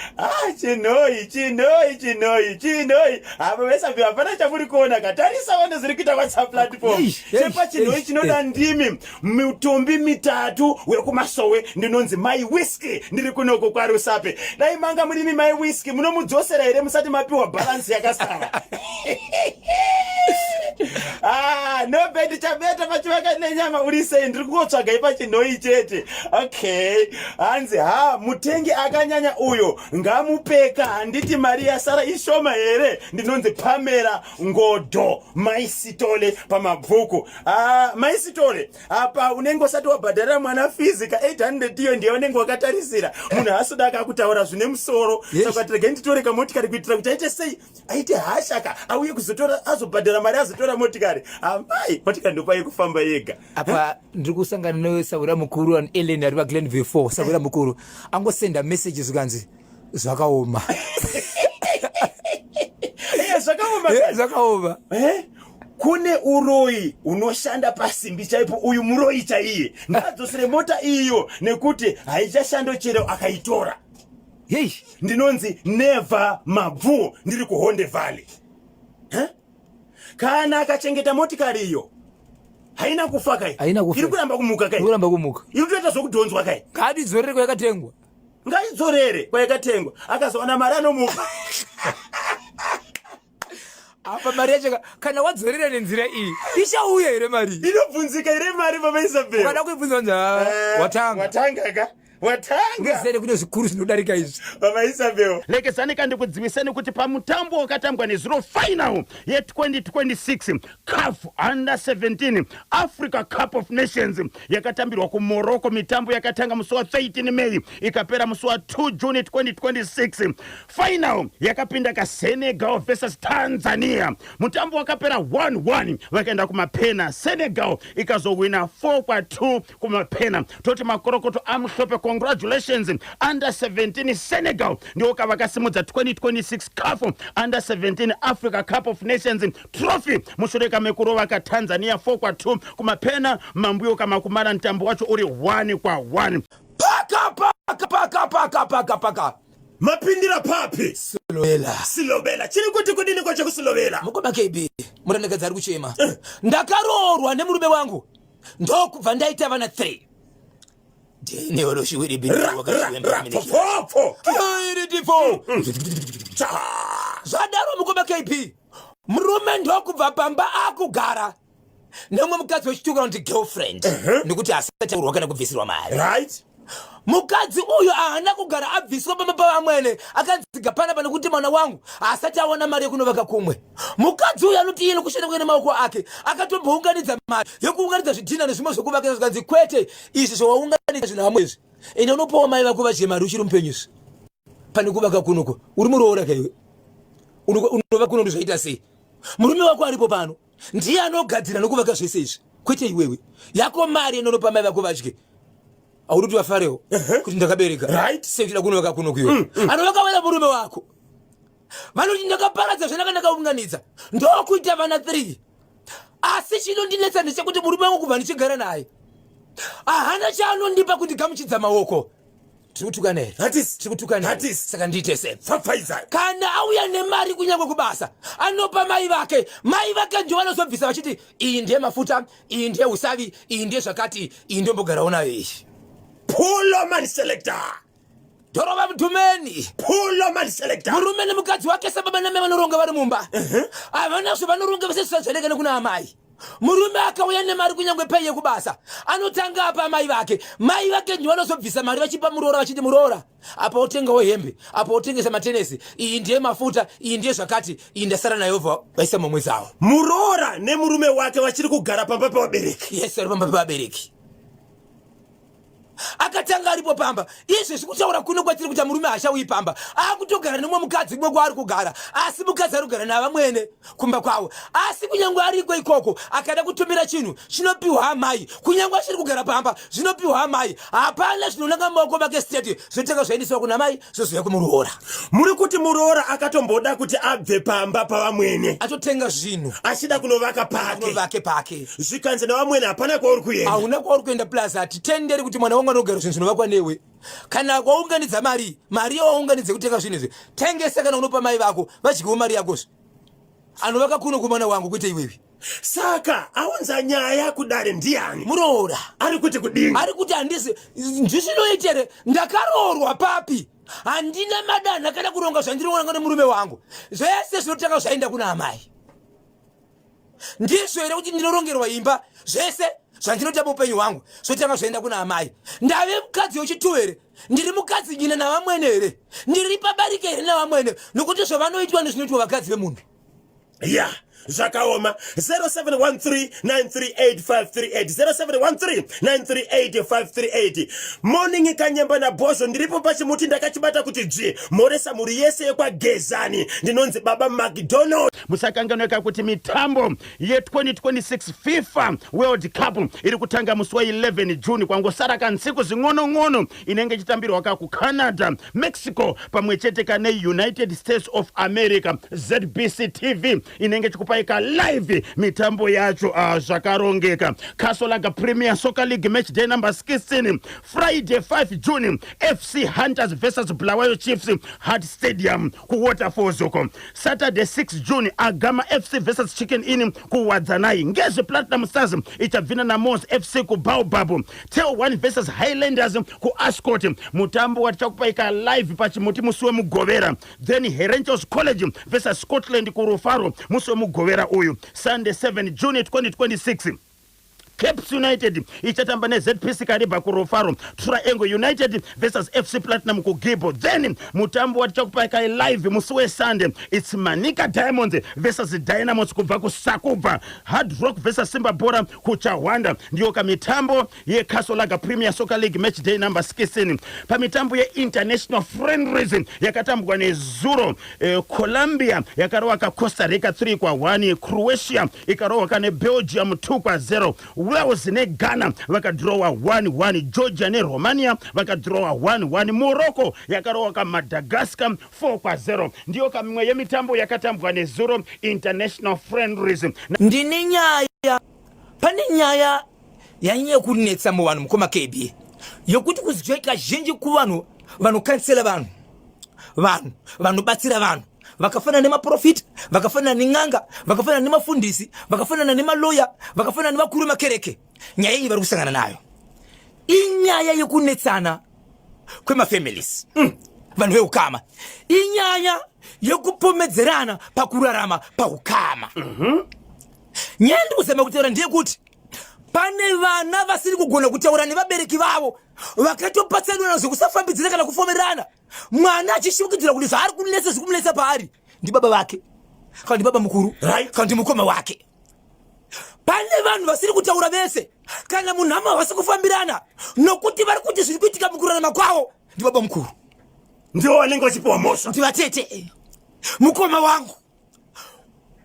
Chinoi, chinoi, chinoi, chinoi. Apa vesapi hapana chamuri kuona ka. Tarisa vane zviri kuita WhatsApp platform. Eish, eish, Chepa chinoi eish, chinoda eish. ndimi mitumbi mitatu wekumasowe. Ndinonzi Mai Whiskey, ndiri kunoko kwaRusape. Dai manga murimi Mai Whiskey munomudzosera here musati mapiwa Balance yakasara. Ah, no bed chabeta pachivaka nenyama uri sei ndiri kungotsvaga ipachinhoi chete. Okay. Hanzi ha mutengi akanyanya uyo ngamupeka handiti mari yasara ishoma here ndinonzi Pamela Ngodo Mai Sitole pamabvuku. Ah, Mai Sitole apa unenge usati wabhadharira mwana fizi ka 800 iyo ndiye unenge wakatarisira munhu haasuda akakutaura zvine musoro yes. Saka tiregai nditore kamotikari kuitira kuti aite sei aite hasha ka auye kuzotora azobhadhara mari azotora motikari amai motikari ndopai kufamba yega apa ndiri kusangana nesahwira mukuru an ellen ari paglen v4 sahwira mukuru angosenda message zvikanzi zvakaoma zvakaoma zvakaoma eh? Kune uroyi unoshanda pasimbi chaipo uyu muroyi chaiye ngaadzosere mota iyo nekuti haichashando chero akaitora. Hey. Ndinonzi Never Mabvu ndiri kuHonde Valley. Huh? Kana akachengeta motikari iyo haina kufa kai. Haina kufa. Iri kuramba kumuka kai. Iri kuramba kumuka. Iri kutoita zvokudhonzwa kai. Ngaidzorere kwayakatengwa. Ngaidzorere kwayakatengwa. Akazowana mari anomupa. Apa mari yacho kana wadzorera nenzira iyi ichauya here mari? Inobvunzika here mari baba Isabel? Ukada kuibvunza wanzi ah, eh, watanga. Watanga ka? Watanga. Unoziva kune zvikuru zvinodarika izvi. Baba Isabel. Lekezani kandikudziviseni kuti pamutambo wakatambwa nezuro final ye2026 CAF Under 17 Africa Cup of Nations yakatambirwa kuMorocco. Mitambo yakatanga musi wa 13 May ikapera musi wa 2 June 2026. Final yakapinda kaSenegal versus Tanzania. Mutambo wakapera 1-1 vakaenda kumapena. Senegal ikazowina 4 kwa 2 kumapena. Toti makorokoto amuhlope, congratulations Under 17 Senegal ndiwo kavakasimudza 2026 CAF Under 17 Africa Cup of Nations trophy mushure kamekurova kaTanzania 4 kwa 2 kumapena. Mambuyo kamakumara mutambo wacho uri 1 kwa 1. Paka paka paka paka paka paka. Mapindira papi? Silobela. Silobela. Chiri kuti kudini kwacho kusilobela? Mukoma KB, murandakadzi ari kuchema. Eh. Ndakaroorwa nemurume wangu ndokubva ndaita vana 3. Zvadaro mukoma KB, murume ndokubva pamba akugara nemumwe mukadzi wechituka kuti girlfriend nekuti asati aurwa kana kubvisirwa mari. Right. Mukadzi uyu haana kugara abviswa pamba pavamwene, akanziga panapa nekuti mwana wangu haasati awana mari yekunovaka kumwe. Mukadzi uyu anoti iye nokushanda kwake nemaoko ake akatombounganidza mari yekuunganidza zvidhina nezvimwe zvekuvaka, zvikanzi kwete, izvi zvawaunganidza zvinhu hamwe izvi, ende unopawo mai vako vadye mari uchiri mupenyu izvi pane kuvaka kunoko. Uri muroora kaiwe, unova kuno ndozvaita sei? Murume wako aripo pano ndiye anogadzira nokuvaka zvese izvi, kwete iwewe. Yako mari inonopa mai vako vadye, auri kuti vafarewo kuti ndakabereka right sei uchida kunovaka kuno kuiwe? Anovaka wena murume wako. Vanoti ndakaparadza zvanaka ndakaunganidza ndokuita vana 3, asi chinondinetsa ndechekuti murume wangu kubva ndichigara naye ahana chaanondipa kundigamuchidza maoko. Tiri kutukana here? Hatisi. Tiri kutukana here? Hatisi. Saka ndiite sei? Pfapfaidzai. Kana auya nemari kunyange kubasa anopa mai vake, mai vake ndivo vanozobvisa vachiti iyi ndiye mafuta, iyi ndiye usavi, iyi ndiye zvakati, iyi ndombogarawo nayo iyi. Pulo man selector. Dhorova mudhumeni. Pulo man selector. Murume nemukadzi wake sababa namai vanoronga vari mumba. Havana zvavanoronga vese zvisazvareka nekuna amai. Murume akauya nemari kunyange pei yekubasa anotanga apa amai vake, mai vake ndivo vanozobvisa mari vachipa muroora vachiti muroora apa otengawo hembe, apa otengesa matenesi, iyi ndiye mafuta, iyi ndiye zvakati, iyi ndasara nayo, bva vaisa momwe dzavo. Muroora nemurume wake vachiri kugara pamba pevabereki. Yes, vari pamba pevabereki. Akatanga aripo pamba. Izvezvi kutaura kuno kwatiri kuita murume haachauyi pamba, akutogara nemumwe mukadzi kumwe kwaari kugara, asi mukadzi ari kugara navamwene kumba kwavo. Asi kunyange ariko ikoko akada kutumira chinhu chinopiwa amai, kunyange achiri kugara pamba zvinopiwa amai. Hapana zvinonanga mumaoko make straight, zvinotanga zvaendeswa kuna mai zvozouya kumuroora. Muri kuti muroora akatomboda kuti abve pamba pavamwene, atotenga zvinhu achida kunovaka pake, kunovake pake, zvikanzi navamwene hapana kwauri kuenda, hauna kwauri kuenda, plus hatitenderi kuti mwana wangu anogara zvinhu zvinovakwa newe. Kana waunganidza mari, mari yawaunganidza kutenga zvinhu izvi tengesa, kana unopa mai vako vadyewo mari yakozve. Anovaka kuno kumwana wangu kwete iwewe. Saka aunza nyaya kudare ndiani? Muroora. Ari kuti kudini? Ari kuti handisi ndizvinoita here, ndakaroorwa papi? Handina madanha kana kuronga zvandinoronga nemurume wangu. Zvese zvinotanga zvaenda kuna amai. Ndizvo here kuti ndinorongerwa imba, zvese zvandinoita muupenyu hwangu zvotanga zvaenda kuna amai? Ndave mukadzi wechitu here? Ndiri mukadzi nyina navamwene here? Ndiri pabarike here navamwene? Nokuti zvavanoitwa ndozvinoitwa vakadzi vemunhu. Ya, zvakaoma. 0713938538, 0713938538. Morning Kanyemba naBhozho, ndiripo pachimuti ndakachibata kuti dzvi. Mhoresa mhuri yese yekwaGezani, ndinonzi Baba McDonald. Musakanganweka kuti mitambo ye2026 FIFA World Cup iri kutanga musi wa11 June, kwangosara kansiku zing'onong'ono, inenge ichitambirwa ka kuCanada, Mexico pamwe chete ka neUnited States of America. ZBC TV inenge ichikupai ka live mitambo yacho zvakarongeka. Castle Lager Premier Soccer League match day number 16, Friday 5 June, FC Hunters versus Bulawayo Chiefs, Heart Stadium kuWaterfalls uko. Saturday 6 June, Agama FC versus Chicken Inn kuWadzanai. Ngezi Platinum Stars ichabvina naMos FC kuBaobab. Tel 1 versus Highlanders kuAscot, mutambo watichakupai ka live pachimuti musi weMugovera. Then Herentals College versus Scotland kuRufaro musi weMugovera uyu. Sunday 7 June 2026, Caps United ichatamba neZPC Kariba kuRufaro. Triangle United versus FC Platinum kuGibbo. Then mutambo watichakupai kai live musi weSunday, it's Manica Diamonds versus Dynamos kubva kuSakubva. Hard Rock versus Simba Bora kuChahwanda. Ndiyo kamitambo yeCastle Lager Premier Soccer League match day number 16. Pamitambo yeinternational friendlies yakatambwa nezuro, Colombia yakarohwa kaCosta Rica 3 kwa1, Croatia ikarohwa kane Belgium 2 kwa0, Wales neGhana vakadhirowa 1-1, Georgia neRomania vakadhirowa 1-1, Morocco yakarohwa kaMadagascar 4 kwa0. Ndiyo kamimwe yemitambo yakatambwa nezuro, international friendlies. Ndine nyaya, pane nyaya yanyanya kunetsa muvanhu, mukoma KB, yokuti kuzoita kazhinji kuvanhu vanokansela vanhu, vanhu vanobatsira vanhu vakafanana nemaprofita, vakafanana nen'anga, vakafanana nemafundisi, vakafanana nemaloya, vakafanana nevakuru vemakereke. Nyaya iyi vari kusangana nayo inyaya yekunetsana kwemafamilies, vanhu veukama, inyaya yekupomedzerana pakurarama paukama. Nyaya ndiri kuzama kutaura ndeyekuti pane vana vasiri kugona kutaura nevabereki vavo, vakatopatsanurana zvekusafambidzira kana kufomerana, mwana achishukidzira kuti zvaari kunetsa, zviri kumunetsa paari ndibaba vake kana ndibaba mukuru kana ndi mukoma wake. Pane vanhu vasiri kutaura vese kana munhama, havasi kufambirana nokuti vari kuti zviri kuitika mukurarama kwavo ndibaba mukuru. Ndivo vanenge vachipiwa mhosva. Ndivatete, mukoma wangu.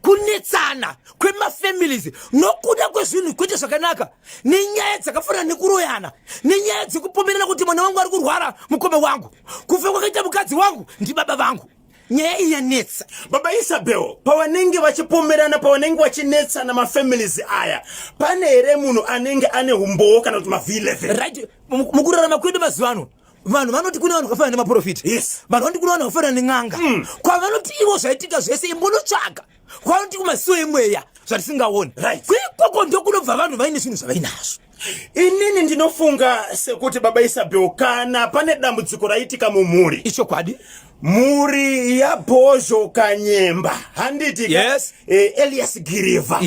Kunetsana kwemafamilies nokuda kwezvinhu kwete zvakanaka, nenyaya dzakafanana nekuroyana, nenyaya dzekupomerana kuti mwana wangu ari kurwara, mukoma wangu, kufa kwakaita mukadzi wangu ndibaba vangu. Nyaya iyi yanetsa. Baba Isabel, pavanenge vachipomerana, pavanenge vachinetsana mafamilies aya, pane here munhu anenge ane umbowo kana kuti maV11? Right, mukurarama kwedu mazuva ano vanhu vanoti kune vanhu vakafanana nemaprofita, vanhu vanoti kune vanhu vakafanana nen'anga, kwavanoti ivo zvaitika zvese imbonotsvaga, kwavanoti kumasiwo emweya zvatisingaoni. Kuikoko ndokunobva vanhu vaine zvinhu zvavainazvo. Inini ndinofunga sekuti, Baba Isabel, kana pane dambudziko raitika mumhuri, Ichokwadi. mhuri yaBhozho Kanyemba, handiti ka? Yes. Elias Giriva,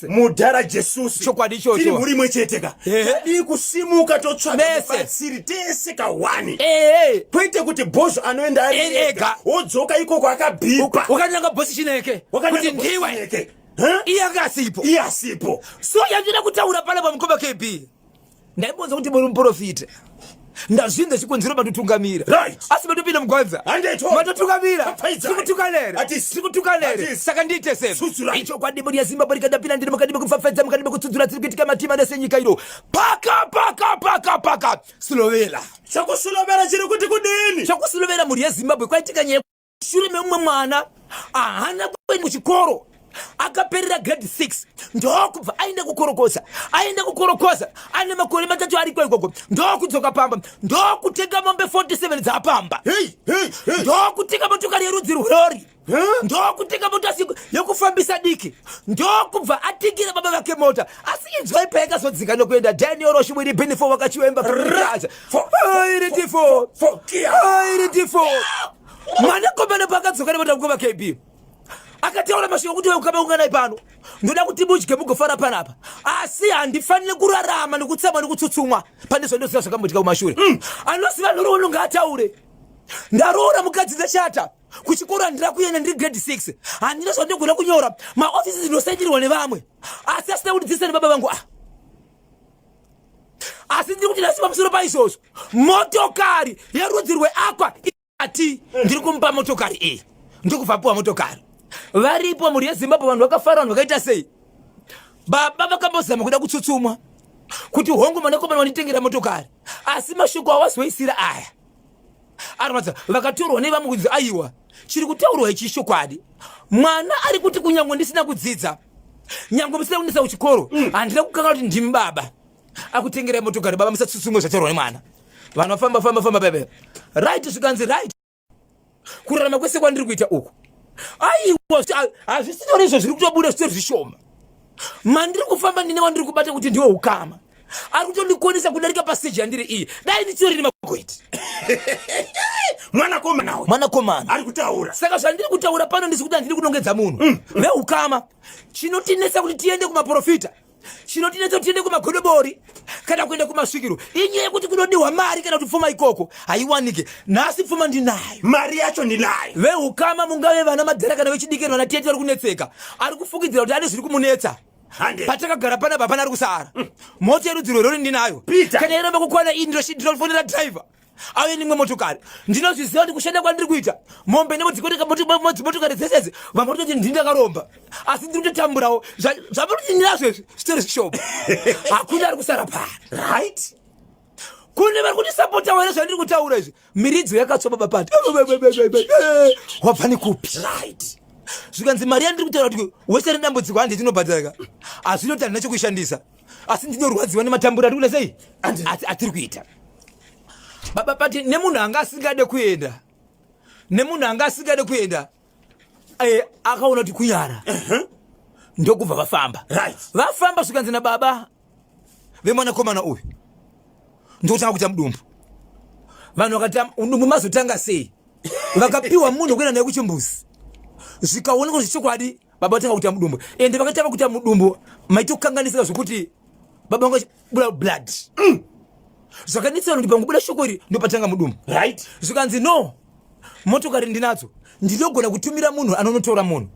mudhara Jesusi. Chokwadi ichocho. Tiri mhuri imwe chete ka. Tadii kusimuka totsvaga Vese. mubatsiri tese ka1, Ehe. kwete kuti Bhozho anoenda ari Ega. ega, wodzoka ikoko akabhipa. Wakananga Bhosi Chineke kuti ndiwe iye anga asipo. Iye asipo. So yandida kutaura panapa, mukoma KB, ndaimbonza kuti muri muprofita, ndazvinza chikonzero matotungamira. Asi matopinda mugwanza. Handetho. Matotungamira. Papfaidzai. Tikutukanere. Hatisi. Tikutukanere. Hatisi. Saka ndiite sei? Tsutsurai. Ichokwadi, mhuri yeZimbabwe, rikadapinda ndiri mukati mekupfapfaidza, mukati mekutsudzura dziri kuitika matima nesenyika ino. Paka paka paka paka silovela. Chakusulovera chiri kuti kudini? Chakusilovera, mhuri yeZimbabwe, kwaitika nyaya shure memumwe mwana ahana kuenda kuchikoro, akaperera grade 6, ndokubva aenda kukorokoza. Aenda kukorokoza ane makore 3 ariko ikoko, ndokudzoka pamba, ndokutenga mombe 47 dzapamba, Hey, hey, hey. ndokutenga motokari yerudzi rwerori, Huh? ndokutenga motasi. Ndokufambisa diki, ndokubva atingira baba vake mota. Asi inzwai payakazodzika nokuenda Daniel Roshimwiri Benifo wakachiwemba iritifo iritifo. Mwanakomana paakadzoka nemota mukoma KB akataura mashoko kuti ukama unganai pano, ndoda kuti mudye mugofara panapa, asi handifaniri kurarama nekutsamwa nekutsutsumwa pane zvandoziva zvakamboitika kumashure. Anoziva nhoroondo ngaataure. Ndaroora mukadzi, ndachata, kuchikoro handina kuenda, ndiri grade 6, handina zvandinogona kunyora, maofisi ndinosainirwa nevamwe, asi asina kundidzidzisa nebaba vangu. Ah, asi ndiri kuti nhasi pamusoro paizvozvo, motokari yerudzi rweAqua ati ndiri kumupa motokari iyi. Ndokubva apiwa motokari. Varipo mhuri yeZimbabwe, vanhu vakafara, vanhu vakaita sei. Baba vakambozama kuda kutsutsumwa kuti hongu, mwanakomana wanditengera motokari, asi mashoko awazoisira aya arwadza. Vakatorwa nevamwe kunzi aiwa, chiri kutaurwa ichi chokwadi. Mwana ari kuti kunyange ndisina kudzidza, nyange musina kundisa kuchikoro, handina kukanga kuti ndimi baba akutengerai motokari. Baba, musatsutsumwe zvataurwa nemwana. Vanhu vafamba famba famba bebe, right, zvikanzi right, kurarama kwese kwandiri kuita uku, aiwa, hazvisitori izvo zviri kutobuda, zvitori zvishoma. Mandiri kufamba ndine wandiri kubata kuti ndiwo ukama ari kutondikonesa kudarika pastage yandiri iyi, dai ndichitori nemagoiti. Mwanakomana uyu. Mwanakomana ari kutaura. Saka zvandiri kutaura pano, ndisi kuti handiri kunongedza munhu. Veukama, chinotinetsa kuti tiende kumaprofita, chinotinetsa kuti tiende kumagodobori kana kuenda kumasvikiro, inyaya yekuti kunodiwa mari kana kuti pfuma. Ikoko haiwanike. Nhasi pfuma ndinayo. Mari yacho ndinayo. Veukama, mungave vana madhara kana vechidiki, vana tete vari kunetseka, ari kufungidzira kuti ane zviri kumunetsa. Hande. Patakagara panapa hapana ari kusara. Mota yerudzi rwerori ndinayo. Peter. Kana iramba kukwana iyi, ndinofonera driver auye nimwe motokari. Ndinozviziva kuti kushanda kwandiri kuita, mombe nemotokari dzesedzi, vamwe vatoti ndini ndakaromba, asi ndiri kutotamburawo. Zvamuri ndinazvo izvi zvitori zvishoma. Hakuna ari kusara pano. Kune vari kundisapota here zvandiri kutaura izvi? Miridzo yakatsva. Baba pati wabva nekupi? Zvikanzi mari yandiri kutaura kuti wese ane dambudziko handi tinobhadharaka, hazvinoti handina chokuishandisa, asi ndinorwadziwa nematamburo ari kuita sei atiri kuita. Baba pati nemunhu anga asingade kuenda, nemunhu anga asingade kuenda, akaona kuti kunyara, ndokubva vafamba. Vafamba, zvikanzi nababa vemwanakomana uyu, ndokutanga kuita mudumbu. Vanhu vakati mudumbu mazotanga sei? Vakapiwa munhu wekuenda naye kuchimbuzi, zvikaonekwa kuti chokwadi baba vatanga kuita mudumbu. Ende vakatanga kuita mudumbu maitokanganisika zvokuti baba vanga vachibuda blood. Zvakanetsa vanhu kuti pangobuda shoko iri ndopatanga mudumbu. Zvikanzi no, motokari ndinadzo, ndinogona kutumira munhu anonotora munhu.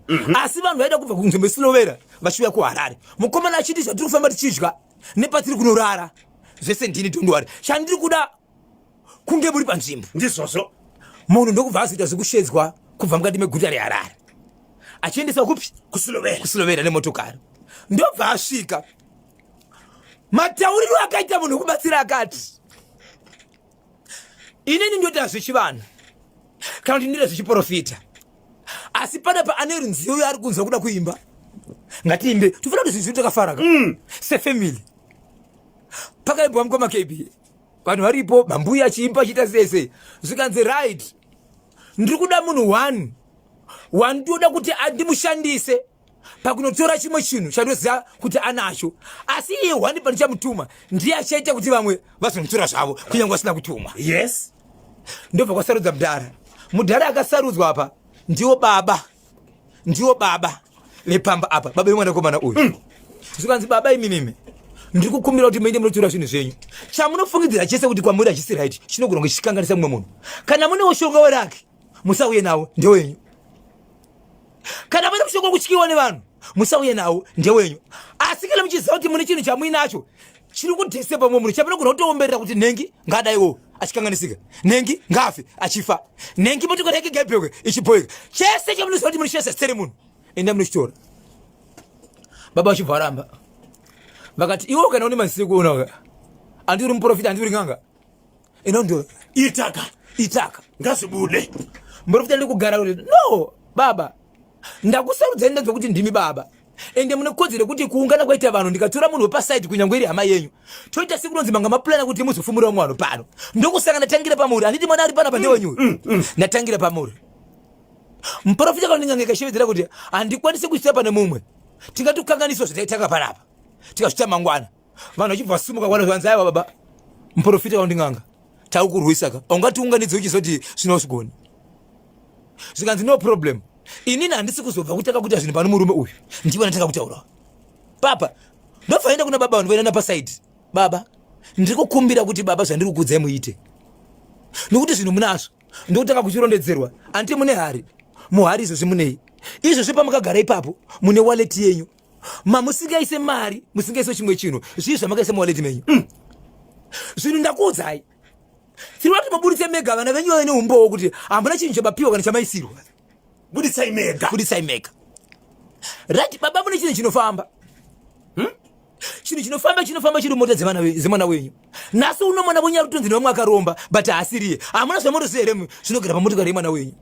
Asi vanhu vaida kubva kunzvimbo isilovera vachiuya kuHarare. Mukomana achiti zvatiri kufamba tichidya nepatiri kunorara zvese ndini, don't worry, chandiri kuda kunge muri panzvimbo. Ndizvozvo. Munhu ndokubva azoita zvekushedzwa kubva mukati meguta reHarare achiendeswa kupi? Kusilovera. Kusilovera nemotokari. Ndobva asvika. Matauriro akaita munhu wekubatsira, akati inini ndoita zvechivanhu kana kuti ndinoita zvechiprofita, asi panapa ane runziyo yaari kunzwa kuda kuimba, ngatiimbe. Tofanira kuti zvinhu takafaraka sefamily. Pakaimbwa, mukoma KB, vanhu varipo, mambuya achiimba achiita sei sei. Zvikanzi right, ndiri kuda munhu one wandinoda kuti ndimushandise pakunotora chimwe chinhu chandoziva kuti anacho, asi iye one pandichamutuma ndiye achaita kuti vamwe vazonotora zvavo kunyange vasina kutumwa. Ndobva kwasarudza mudhara. Mudhara akasarudzwa apa ndiwo baba, ndiwo baba vepamba apa, baba vemwanakomana uyu. Zvikanzi baba, imimimi ndiri kukumbira kuti muende munotora zvinhu zvenyu. Chamunofungidzira chese kuti kwamuri hachisi right, chinogona kunge chichikanganisa mumwe munhu, kana mune ushonga weraki, musauye nawo, ndewenyu. Kana mune mushonga wekutyiwa nevanhu, musauye nawo, ndewenyu. Asi kana muchiziva kuti mune chinhu chamuinacho chiri kudhisepa mumwe munhu, chamunogona kutoomberera kuti nhengi ngaadaiwo achikanganisika, nhengi ngaafe achifa, nhengi motokari yake ngaibhekwe ichibhoeka, chese chamunoziva kuti munoshandisa zita remunhu, enda munochitora. Baba vachibva varamba, vakati iwo kana une maziso ekuona, handi uri muprofita, handi uri n'anga, inondo Itaka. Itaka. Ngazibude. Muprofita ndiri kugara kuti no baba, ndakusarudzai, ndanzwa kuti ndimi baba, ende mune kodzero yekuti kuungana kwaita vanhu ndikatora munhu wepasaidi, kunyange iri hama yenyu, toita sekunonzi manga mapurana kuti muzofumura vamwe vanhu pano. Ndokusaka ndatangira pamuri. Handiti mwana ari panapa ndewenyu uyu? Ndatangira pamuri. Muprofita kaunding'anga ikashevedzera kuti handikwanisi kuisira pane mumwe, tingatokanganiswa zvataitanga panapa tikazviita mangwana. Vanhu vachibva vasumuka kwana zvanzi aiwa baba muprofita kaunding'anga takukurwisa ka, ungatiunganidze uchizoti zvino usigoni. Zvikanzi no problem, inini handisi kuzobva kutanga kuita zvinhu pano murume uyu ndivo ndatanga kutaura papa. Ndobva enda kuna baba vanhu voenda napasaidi, baba ndiri kukumbira kuti baba zvandiri kukuudzai muite nokuti zvinhu munazvo. Ndokutanga kuchirondedzerwa, anti mune hari muhari izvozvi munei izvozvi pamakagara ipapo mune wallet yenyu mamusingaise mari musingaise chimwe chinhu zvii zvamakaisa muwallet menyu. Zvinhu ndakuudzai tiri vati muburitse mega vana venyu vave neumbowo kuti hamuna chinhu chamapiwa kana chamaisirwa. Buditsai mega, buditsai mega. Right baba, mune chinhu chinofamba. Chinhu chinofamba chinofamba chiri mota dzemwana wenyu. Nhasi uno mwana wenyu ari kutonzi nevamwe akaromba, but haasiriye. Hamuna zvamunoziva here zvinogara pamotokari yemwana wenyu?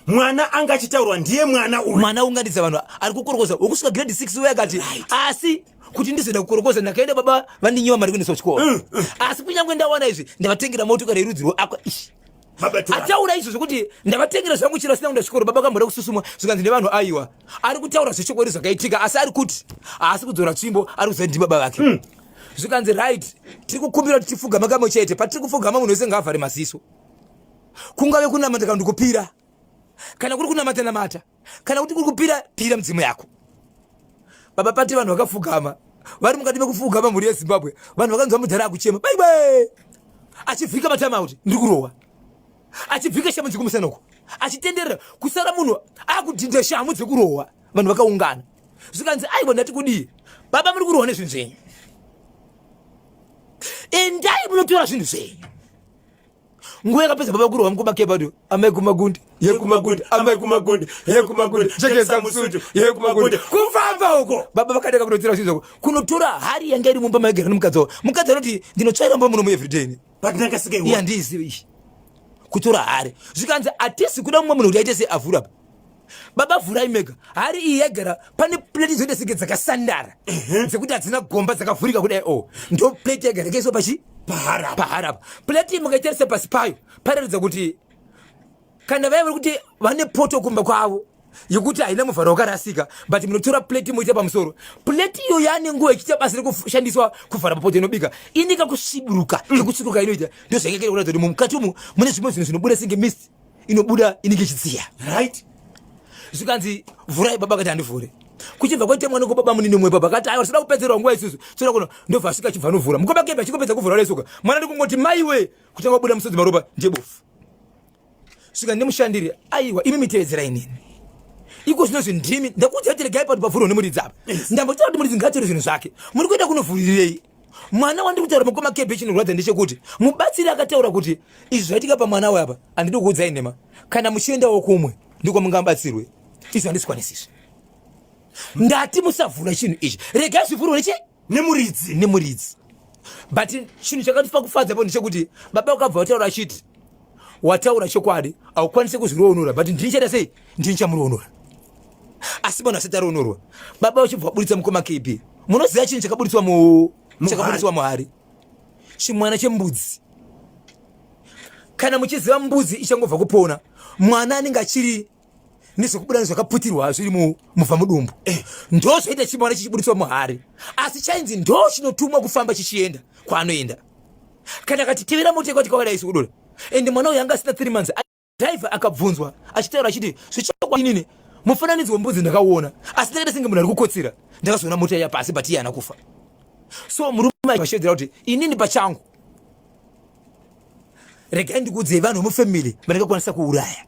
Mwana anga achitaurwa ndiye mwana uyu. Mwana unganidza vanhu ari kukorokoza wokusvika grade 6 uye akati asi kuti ndizoenda kukorokoza ndakaenda baba vandinyiwa mari kuendeswa kuchikoro. Asi kunyange ndawana izvi ndavatengera motokari yerudzi rweakwa ishi. Ataura izvo zvekuti ndavatengera zvangu chiro asina kuenda chikoro, baba kamboda kususumwa zvikanzi nevanhu aiwa ari kutaura zvechokwadi zvakaitika, asi ari kuti haasi kudzora tsvimbo, ari kuziva ndi baba vake. Zvikanzi right, tiri kukumbira kuti tifugama kamwe chete. Patiri kufugama munhu wese ngaavhare maziso, kungave kunamata kana ndikupira, kana kuri kunamata namata, kana kuti kuri kupira pira mudzimu yako. Baba pati vanhu vakafugama, vari mukati mekufugama mhuri yeZimbabwe, vanhu vakanzwa mudhara akuchema baibai achivhika matama kuti ndiri kurohwa, achivhika shamu dzekumusana uko achitenderera kusara munhu akudhinda shamu dzekurohwa. Vanhu vakaungana zvikanzi aiwa ndati kudii baba, muri kurohwa nezvinhu zvenyu, endai munotora zvinhu zvenyu. Nguva yakapedza baba kurohwa mukoma kebado, amai kumagundi yekumagundi, amai kumagundi yekumagundi, jekesa musutu yekumagundi, kufamba uko baba vakadeka kunotora zvinhu zvako, kunotora hari yanga iri mumba maigara nemukadzi wavo. Mukadzi anoti ndinotsvaira mumba muno mueveryday, but handiizivi iyi kutora hari. Zvikanzi hatisi kuda mumwe munhu kuti aite seavhura apa, baba vhurai mega. Hari iyi yaigara pane plate dzoita senge dzakasandara dzekuti hadzina gomba, dzakavhurika kudai. O ndo plate yaigara ikaiswa pachi paharapa. Plate iyi mukaitarisa pasi payo pairatidza kuti kana vaya vari kuti vane poto kumba kwavo yekuti haina muvharo wakarasika, but munotora plate moita pamusoro. Plate iyo yaane nguva ichiita basa rekushandiswa kuvhara papoto inobika, ineka kusviburuka kekutsvukuka inoita ndozvainge kuratidza kuti mukati umu mune zvimwe zvinhu zvinobuda senge mist inobuda inenge ichidziya. Right, zvikanzi vhurai baba, akati handivhure. Kuchibva kwaita mwana baba munini mwe baba akati aiwa tisada kupedzerwa nguva isusu toda kuno. Ndobva asvika achibva anovhura mukoma kebe, achingopedza kuvhura resuka mwana ndikungoti maiwe, kutanga kubuda musodzi maropa ndebofu. Svika nemushandiri, aiwa imi mitevedzerai inini iko zvinozvi ndimi ndakuudza kuti regai pati pavhurwa nemuridzi apa. Ndambotaura kuti muridzi ngaatore zvinhu zvake, muri kuenda kunovhurirei mwana wandiri kutaura? Mukoma kebe, chinorwadza ndechekuti mubatsiri akataura kuti izvi zvaitika pamwana uyu apa, handidi kuudzai nhema, kana muchiendawo kumwe ndiko mungabatsirwe, izvi handisikwanisizvi. Ndati musavhura chinhu ichi, regai zvivhurwe nechi nemuridzi nemuridzi. But chinhu chakatifa kufadza po ndechekuti baba ukabva wataura achiti wataura chokwadi, haukwanisi kuzviroonora, but ndini chaita sei, ndini chamuroonora. Asi vanhu vasati aroorwa, baba vachibva vaburitsa mukoma KB, munoziva chinhu chakaburitswa mu chakaburitswa muhari? Chimwana chembudzi. Kana muchiziva mbudzi ichangobva kupona, mwana anenge achiri nezvekubuda nezvakaputirwa zviri mubva mudumbu. Ndo zvaita chimwana chichiburitswa muhari, asi chainzi ndo chinotumwa kufamba chichienda kwaanoenda. Kana akati tevera mota yekwati kwakadai sikudora, ende mwana uyu anga asina 3 months. Driver akabvunzwa achitaura achiti zvichakwa inini mufananidzo wembudzi ndakauona, asi ndakaita senge munhu ari kukotsira, ndakazoona mota iya pasi, but iye haana kufa. So murume achishedzera kuti inini pachangu, regai ndikuudzei, vanhu vemufamily vandakakwanisa kuuraya,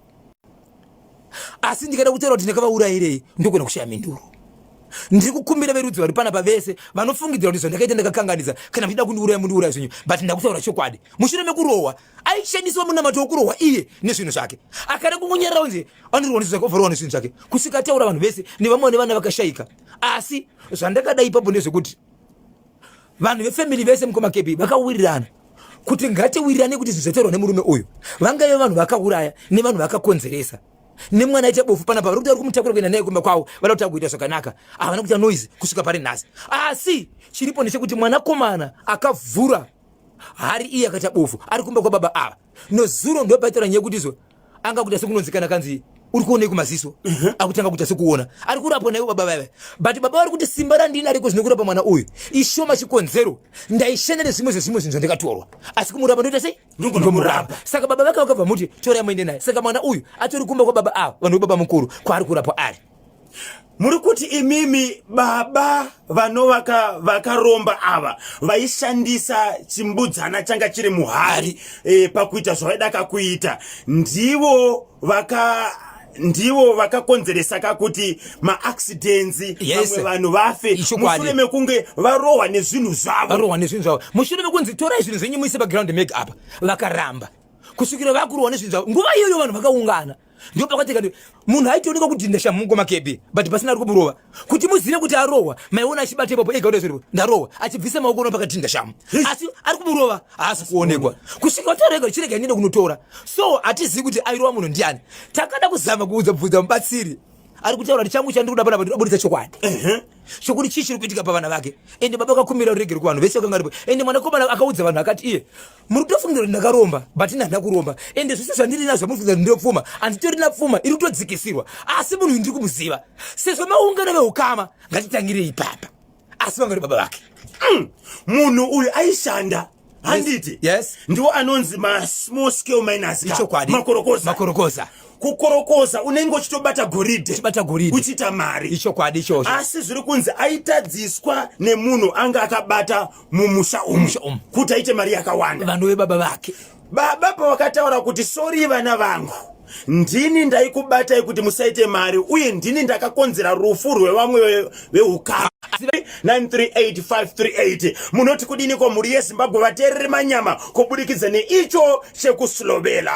asi ndikada kutaura kuti ndakavaurayirei ndogona kushaya mhinduro. Ndiri kukumbira verudzi vari panapa vese vanofungidzira kuti zvandakaita ndakakanganisa, kana muchida kundiuraya mundiuraya zvenyu, but ndakutaura chokwadi. Mushure mekurohwa aishandiswa munamato wekurohwa iye nezvinhu zvake, akada kungonyarara kunzi anorohwa nezvinhu zvake, ovharohwa nezvinhu zvake kusvika ataura vanhu vese nevamwe nevana vakashayika. Asi zvandakada ipapo ndezvekuti vanhu vefamily vese mukoma kepi vakawirirana kuti ngatiwirirane kuti zvinhu zvataurwa nemurume uyu, vangave vanhu vakauraya nevanhu vakakonzeresa nemwana aita bofu panapa, vari kuti vari kumutakura kuenda naye kumba kwavo, vada kuti agoita zvakanaka, havana kuita noise kusvika pari nhasi. Asi chiripo ndechekuti mwanakomana akavhura hari iye akaita bofu ari kumba kwababa ava nozuro, ndopaitaura nyaya yekuti izvo anga kuita sekunonzi kana kanzi Uri kuonei kumaziso? Akutanga kuita sekuona. Ari kurapwa naivo baba vaiva, but baba vari kuti simba randinariko zvino kurapa mwana uyu ishoma. Chikonzero, ndaishanda nezvimwe zvezvimwe zvinhu zvandikatorwa, asi kumurapa ndoita sei? Ndomurapa. Saka baba vake vakabva muti torai muende naye. Saka mwana uyu atori kumba kwababa ava, vanhu vebaba mukuru, kwaari kurapwa ari. Muri kuti imimi baba vanovaka vakaromba ava vaishandisa chimbudzana changa chiri muhari pakuita zvavaidaka kuita, ndivo vakakonzeresa kakuti maaccidents, vamwe vanhu vafe mushure mekunge varohwa nezvinhu zvavo? Varohwa nezvinhu zvavo mushure mekunzi torai zvinhu zvenyu muise paground make apa, vakaramba kusvikira vakurohwa nezvinhu zvavo. Nguva iyoyo vanhu vakaungana, ndo pakaitika munhu aitoonekwa kudhinda shamhu makebi, but pasina ari kumurova. Kuti muzive kuti arohwa, maiona achibata ipapo ega, kuti ndarohwa, achibvisa maoko no pakadhinda shamu, asi ari kumurova haasi kuonekwa kusvika vatorega chirega ndiende kunotora. So hatizivi kuti airova munhu ndiani. Takada kuzama kuudza bvunza mubatsiri ari kutaura kuti changu chandiri kuda panapa, ndinobudisa chokwadi chokuti chii chiri kuitika pavana vake. Ende baba akakumbira ruregero kuvanhu vese vakanga varipo. Ende mwanakomana akaudza vanhu akati iye, muri kutofungira kuti ndakaromba, but ini handina kuromba. Ende zvese zvandiri nazvo zvamunofungira kuti ndinopfuma, handitorina pfuma, iri kutodzikisirwa. Asi munhu uyu ndiri kumuziva. Sezvo maungano veukama, ngatitangirei ipapa. Asi vanga vari baba vake. Munhu uyu aishanda, handiti? Yes. Ndiwo anonzi masmall scale miners ka? Ichokwadi. Makorokoza. Makorokoza. Kukorokoza unenge uchitobata goridhe. Uchibata goridhe. Uchiita mari. Ichokwadi ichozvo. Asi zviri kunzi aitadziswa nemunhu anga akabata mumusha umu Mumusha umu. kuti aite mari yakawanda. Vanhu vebaba vake. Baba pavakataura kuti, "Sorry vana vangu, ndini ndaikubatai kuti musaite mari, uye ndini ndakakonzera rufu rwevamwe veukama." 938538, munoti kudiniko mhuri yeZimbabwe, vateereri manyama, kubudikidza neicho chekuslovela?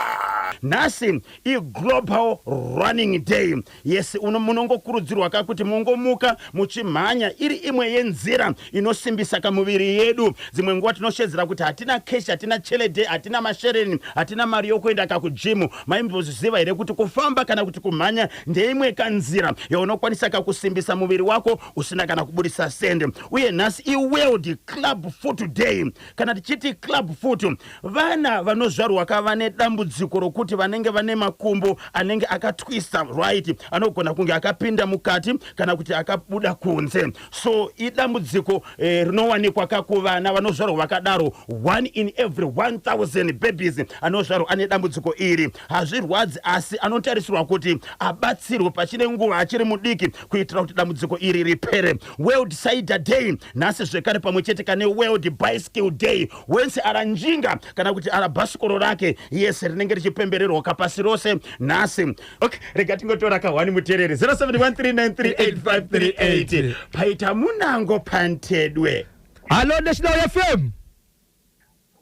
Nhasi iGlobal Running Day. Yes, uno munongokurudzirwa ka kuti mungomuka muchimhanya, iri imwe yenzira inosimbisa kamuviri yedu. Dzimwe nguva tinoshedzera kuti hatina cash, hatina chelede, hatina mashereni, hatina mari yokuenda kakugym. Maimbozviziva here kuti kufamba kana kuti kumhanya ndeimwe kanzira yaunokwanisa kakusimbisa muviri wako usina kana kubudisa sende? Uye nhasi iWorld Club Foot Day. Kana tichiti club foot, vana vanozvarwa ka vane dambudziko rokuti vanenge vane makumbo anenge akatwista right, anogona kunge akapinda mukati kana kuti akabuda kunze. So idambudziko rinowanikwa ka kuvana vanozvarwa vakadaro. One in every 1000 babies anozvarwa ane dambudziko iri. Hazvirwadzi, asi anotarisirwa kuti abatsirwe pachine nguva achiri mudiki kuitira kuti dambudziko iri ripere. World Cider Day nhasi zvekare, pamwe chete kane World Bicycle Day. Wense aranjinga kana kuti ara bhasikoro rake, yes, rinenge richipembererwa kapasi rose nhasi. Okay, rega tingotora kahwani muteereri. 0713938538, paita munango pantedwe. Hallo, National FM.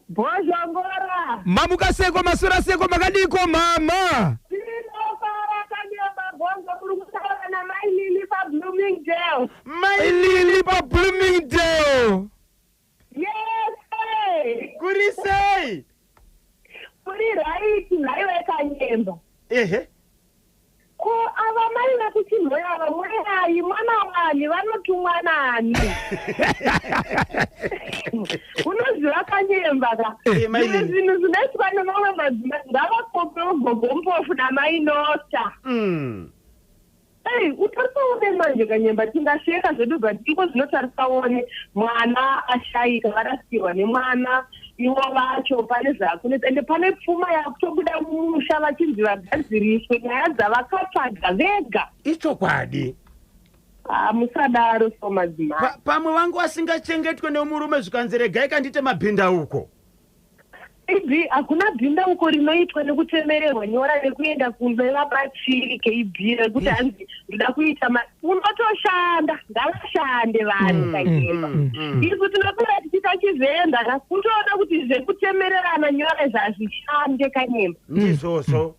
Bhozhongora. Mamuka seko, maswera seko, makadiko mama? Tinofara kanyemba bhonzo, muri kutaura namai Lili paBloomingdale. Mai Lili paBloomingdale. Yes. Kuri sei? Kuri right, nhaiwe kanyemba. Ehe. Ko ava mai vekuChinhoyi ava mweyayi mwana wani vanotumwa nani? Unoziva kanyemba ka. Mai Zvimwe Lili. zvinhu zvinoitwa nemamwe madzimai, ngavakopewo gogo Mpofu namai Nosta. Ei, utarisaone manje kanyemba, tingasheka zvedu, but iko zvinotarisaone mwana ashayika, varasikirwa nemwana ivo vacho, pane zvaakunetsa. Ende pane pfuma yakutobuda mumusha vachinzi vagadziriswe nyaya dzavakatsvaga vega. Ichokwadi. Ah, musadaro so madzimai. Pamwe vangu vasingachengetwe nemurume, zvikanzi regai kandiite mabhindauko. KB, hakuna bhindauko rinoitwa nekutemererwa nyora nekuenda kune vabatsiri KB, rekuti hanzi ndoda kuita unotoshanda, ngavashande vanhu kanyemba. Isu tinopera tichiita chivhenda ka, kutoona kuti zvekutemererana nyora zvazvishande kanyemba. Ndizvozvo.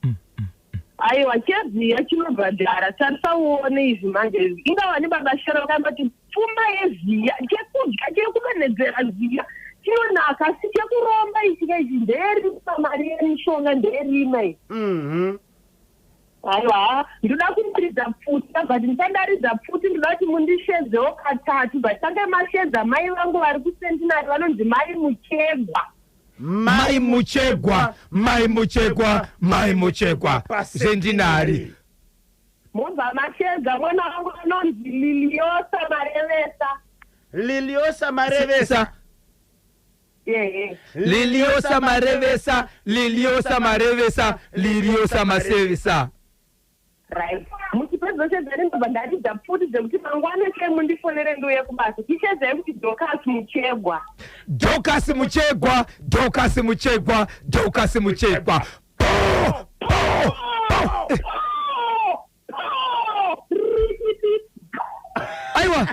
Aiwa, cheziya chinobhadhara, tarisa uone izvi manje izvi. Ingava nebaba Shero vakamboti pfuma yeziya, chekudya chekudonhedzera ziya chinonaka, asi chekuromba ichi ka ichi nderima, mari yemishonga nderima iyi. Aiwa, ndoda kumboridza pfuti, but ndisandaridza pfuti ndoda kuti mundishedzewo katatu, but tange mashedza mai vangu vari kuCentenary, vanonzi mai Muchegwa. Mai Muchegwa, mai Muchegwa, mai Muchegwa, Centenary. Mobva mashedza mwana wangu anonzi Liliosa Marevesa. Liliosa Marevesa. Ehe. Liliosa Marevesa, Liliosa Marevesa, Liliosa Masevesa. Right. Muchipedza shedzai, ndobva ndaridza pfuti dzekuti mangwana chai mundifonere ndiuye kubasa. Chishedzai kuti Dorcas Muchegwa. Dorcas Muchegwa, Dorcas Muchegwa, Dorcas Muchegwa. Po, po, po. Aiwa.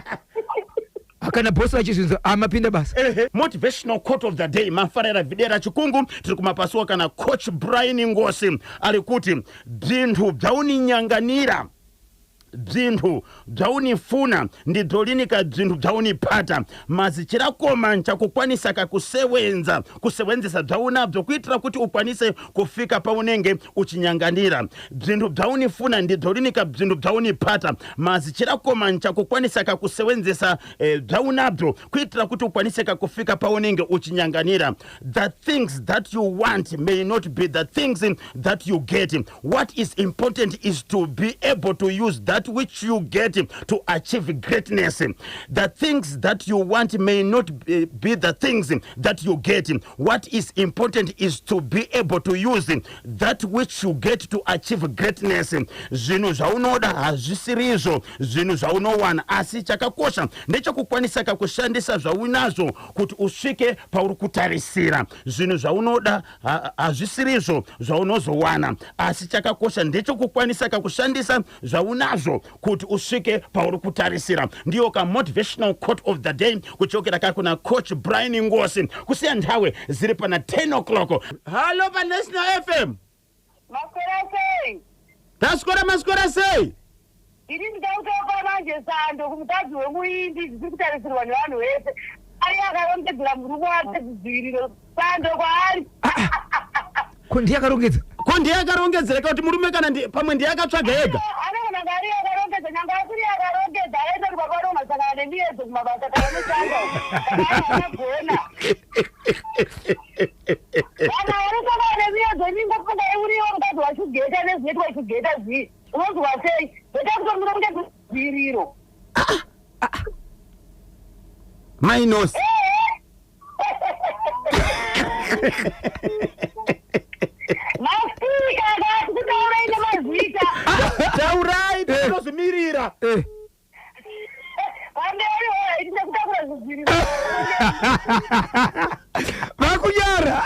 Akana boss vachizvinzwa amapinda basa. Ehe. Motivational quote of the day, mafarera videra chikungu tiri kumapasuwa kana Coach Brian Ngosi ari kuti bzinthu bzauninyanganira, bzinthu bzaunifuna ndibzolinika bzinthu bzauniphata mazi chirakoma nchakukwanisa kakusewenza kusewenzesa bzaunabzo kuitira kuti ukwanise kufika paunenge uchinyanganira. Bzinthu bzaunifuna ndibzolinika bzinthu bzauniphata mazi chirakoma nchakukwanisa kakusewenzesa bzaunabzo kuitira kuti ukwanise kakufika paunenge uchinyanganira. The things that you want may not be the things that you get. What is important is to be able to use that which you get to achieve greatness. The things that you want may not be the things that you get. What is important is to be able to use that which you get to achieve greatness. Zvinhu zvaunoda hazvisirizvo zvinhu zvaunowana, asi chakakosha ndechekukwanisa kakushandisa zvaunazvo kuti usvike pauri kutarisira. Zvinhu zvaunoda hazvisirizvo zvaunozowana, asi chakakosha ndechekukwanisa kakushandisa zvaunazvo kuti usvike pauri kutarisira. Ndiyo ka motivational quote of the day kuchokera kakuna Coach Brian Ngosi. Kusiya nthawe ziri pana 10 o'clock. Hallo paNational FM. Maswera sei? Taswera, maswera sei? Ini ndikautopa manje sando kumukadzi wemuimbi zvisiri kutarisirwa nevanhu vese. Ari akarongedzera murume wake zvidziviriro, sando kwaari. Ko ndiye akarongedza? Ko ndiye akarongedzereka kuti murume kana pamwe ndiye akatsvaga ega? Anogona kunge ari akarongedza, nyangwe asiri akarongedza, aenda kuti baba vanomasangana nemiedzo kumabasa kana unoshanda kana anogona. Kana unosangana nemiedzo, iningofunga uriwo mukadzi wachigeta nezvinoitwa chigeta zvii, unonzwa sei? Zvoita kutomurongedza zvidziviriro. Minus. Masika akati kutaurai nemazita. Taurai, tinozvimirira. Pamberi horaiti nekutakura zvidziviriro. Vakunyara.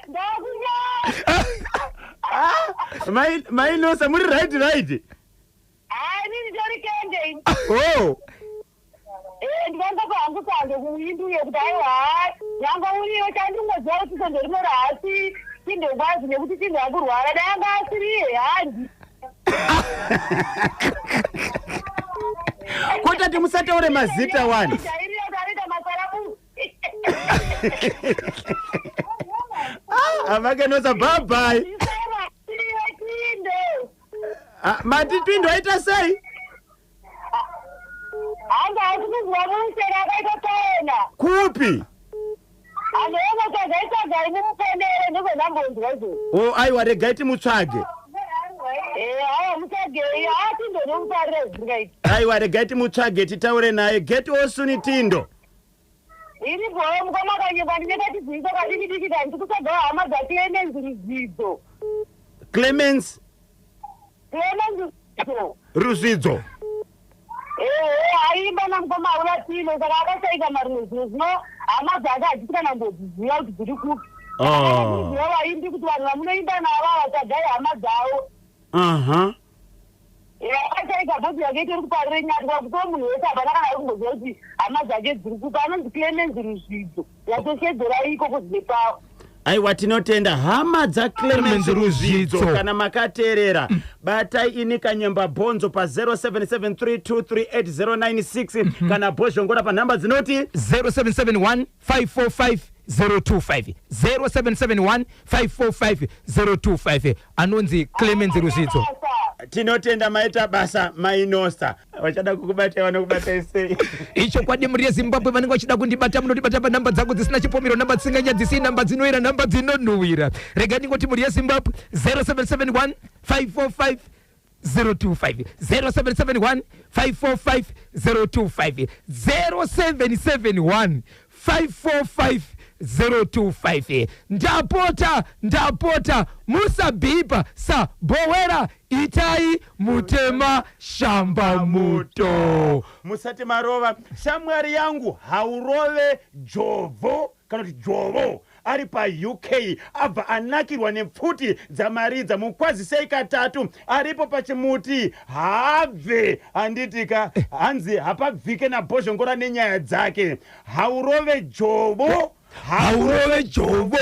Ndakunyara. Mainosa, muri right? Hayi, nini tori kende. Oh. Ndingangopa hangu sando kumuimbi uyo kuti aiwa, hai, nyangwe uriyo, chandingoziva kuti sondo rino rahasi tindokwazi nekuti tindo akurwara, dai anga asiriye handi. Kotati musataure mazita wani. Jairira kuti anoita masaramusi. Avakenosa, bye bye. Tindo. Mati twindo aita sei? Hanga hasi kuzwa musera, akaita tsaona. Kupi? Anoona tsvagai, tsvagai mumuponere, ndozvandambonzwa izvo. O, aiwa, regai timutsvage. Haya, mutsvagei, haa, tindo nomufarira zvisingaiti. Aiwa, regai timutsvage titaure naye. Get osuni Tindo. Iri bhoyo mukoma Kanyemba, ndine katidziviso kadiki diki kani tikutsvagawo hama dzaClemens Ruzidzo. Clemens Clemens Ruzidzo. Ruzvidzo. Ehe, aimba namukoma Aulatino, saka akashaika marimwe zvino zvino, hama dzake hadzisi kana kumbodziziva kuti dziri kupi. Oh. Ziva vaimbi kuti vanhu vamunoimba navo ava, tsvagai hama dzavo. Akashaika, body yake itori kuparire nyatwa kuto munhu wese hapana kana ari kumboziva kuti hama dzake dziri kupi. Anonzi Clemens Ruzvidzo, yatoshedzera ikoko zinepawo. Aiwa, tinotenda hama dzaClemens Clemens Ruzvidzo. Ruzvidzo. Kana makateerera, batai ini Kanyemba Bhonzo pa 0773238096 kana Bhozhongora panhamba dzinoti 0771 545 025, 0771 545 025. Anonzi Clemens Ruzvidzo. Tinotenda, maita basa Mainosa. Vachada kukubatai vanokubatai sei? Ichokwadi, muri yeZimbabwe vanenge vachida kundibata, munondibata panhamba dzangu dzisina chipomero, nhamba dzisinganyadzisi, nhamba dzinoera, nhamba dzinonhuhwira. Regai ndingoti muri yeZimbabwe 0771 545 025 0771 545 025 0771 545 025. Ndapota, ndapota, musabhipa sabhowera, itai mutema shamba muto. Musati marova shamwari yangu, haurove jovho kana kuti jovo ari paUK abva anakirwa nepfuti dzamaridza. Mukwazisei katatu aripo pachimuti, haabve handitika, hanzi hapabvike nabhozhongora nenyaya dzake. Haurove jovo. Haurove jovo,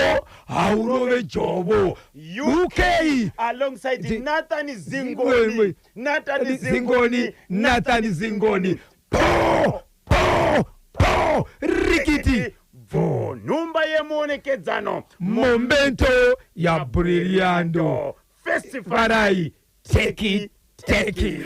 haurove jovo, UK alongside Nathan Zingoni. Zingoni, Nathan Zingoni, Nathan Zingoni, po po po, rikiti. Bvo nhumba yemuonekedzano. Momento ya brillando. Festival. Farai teki teki.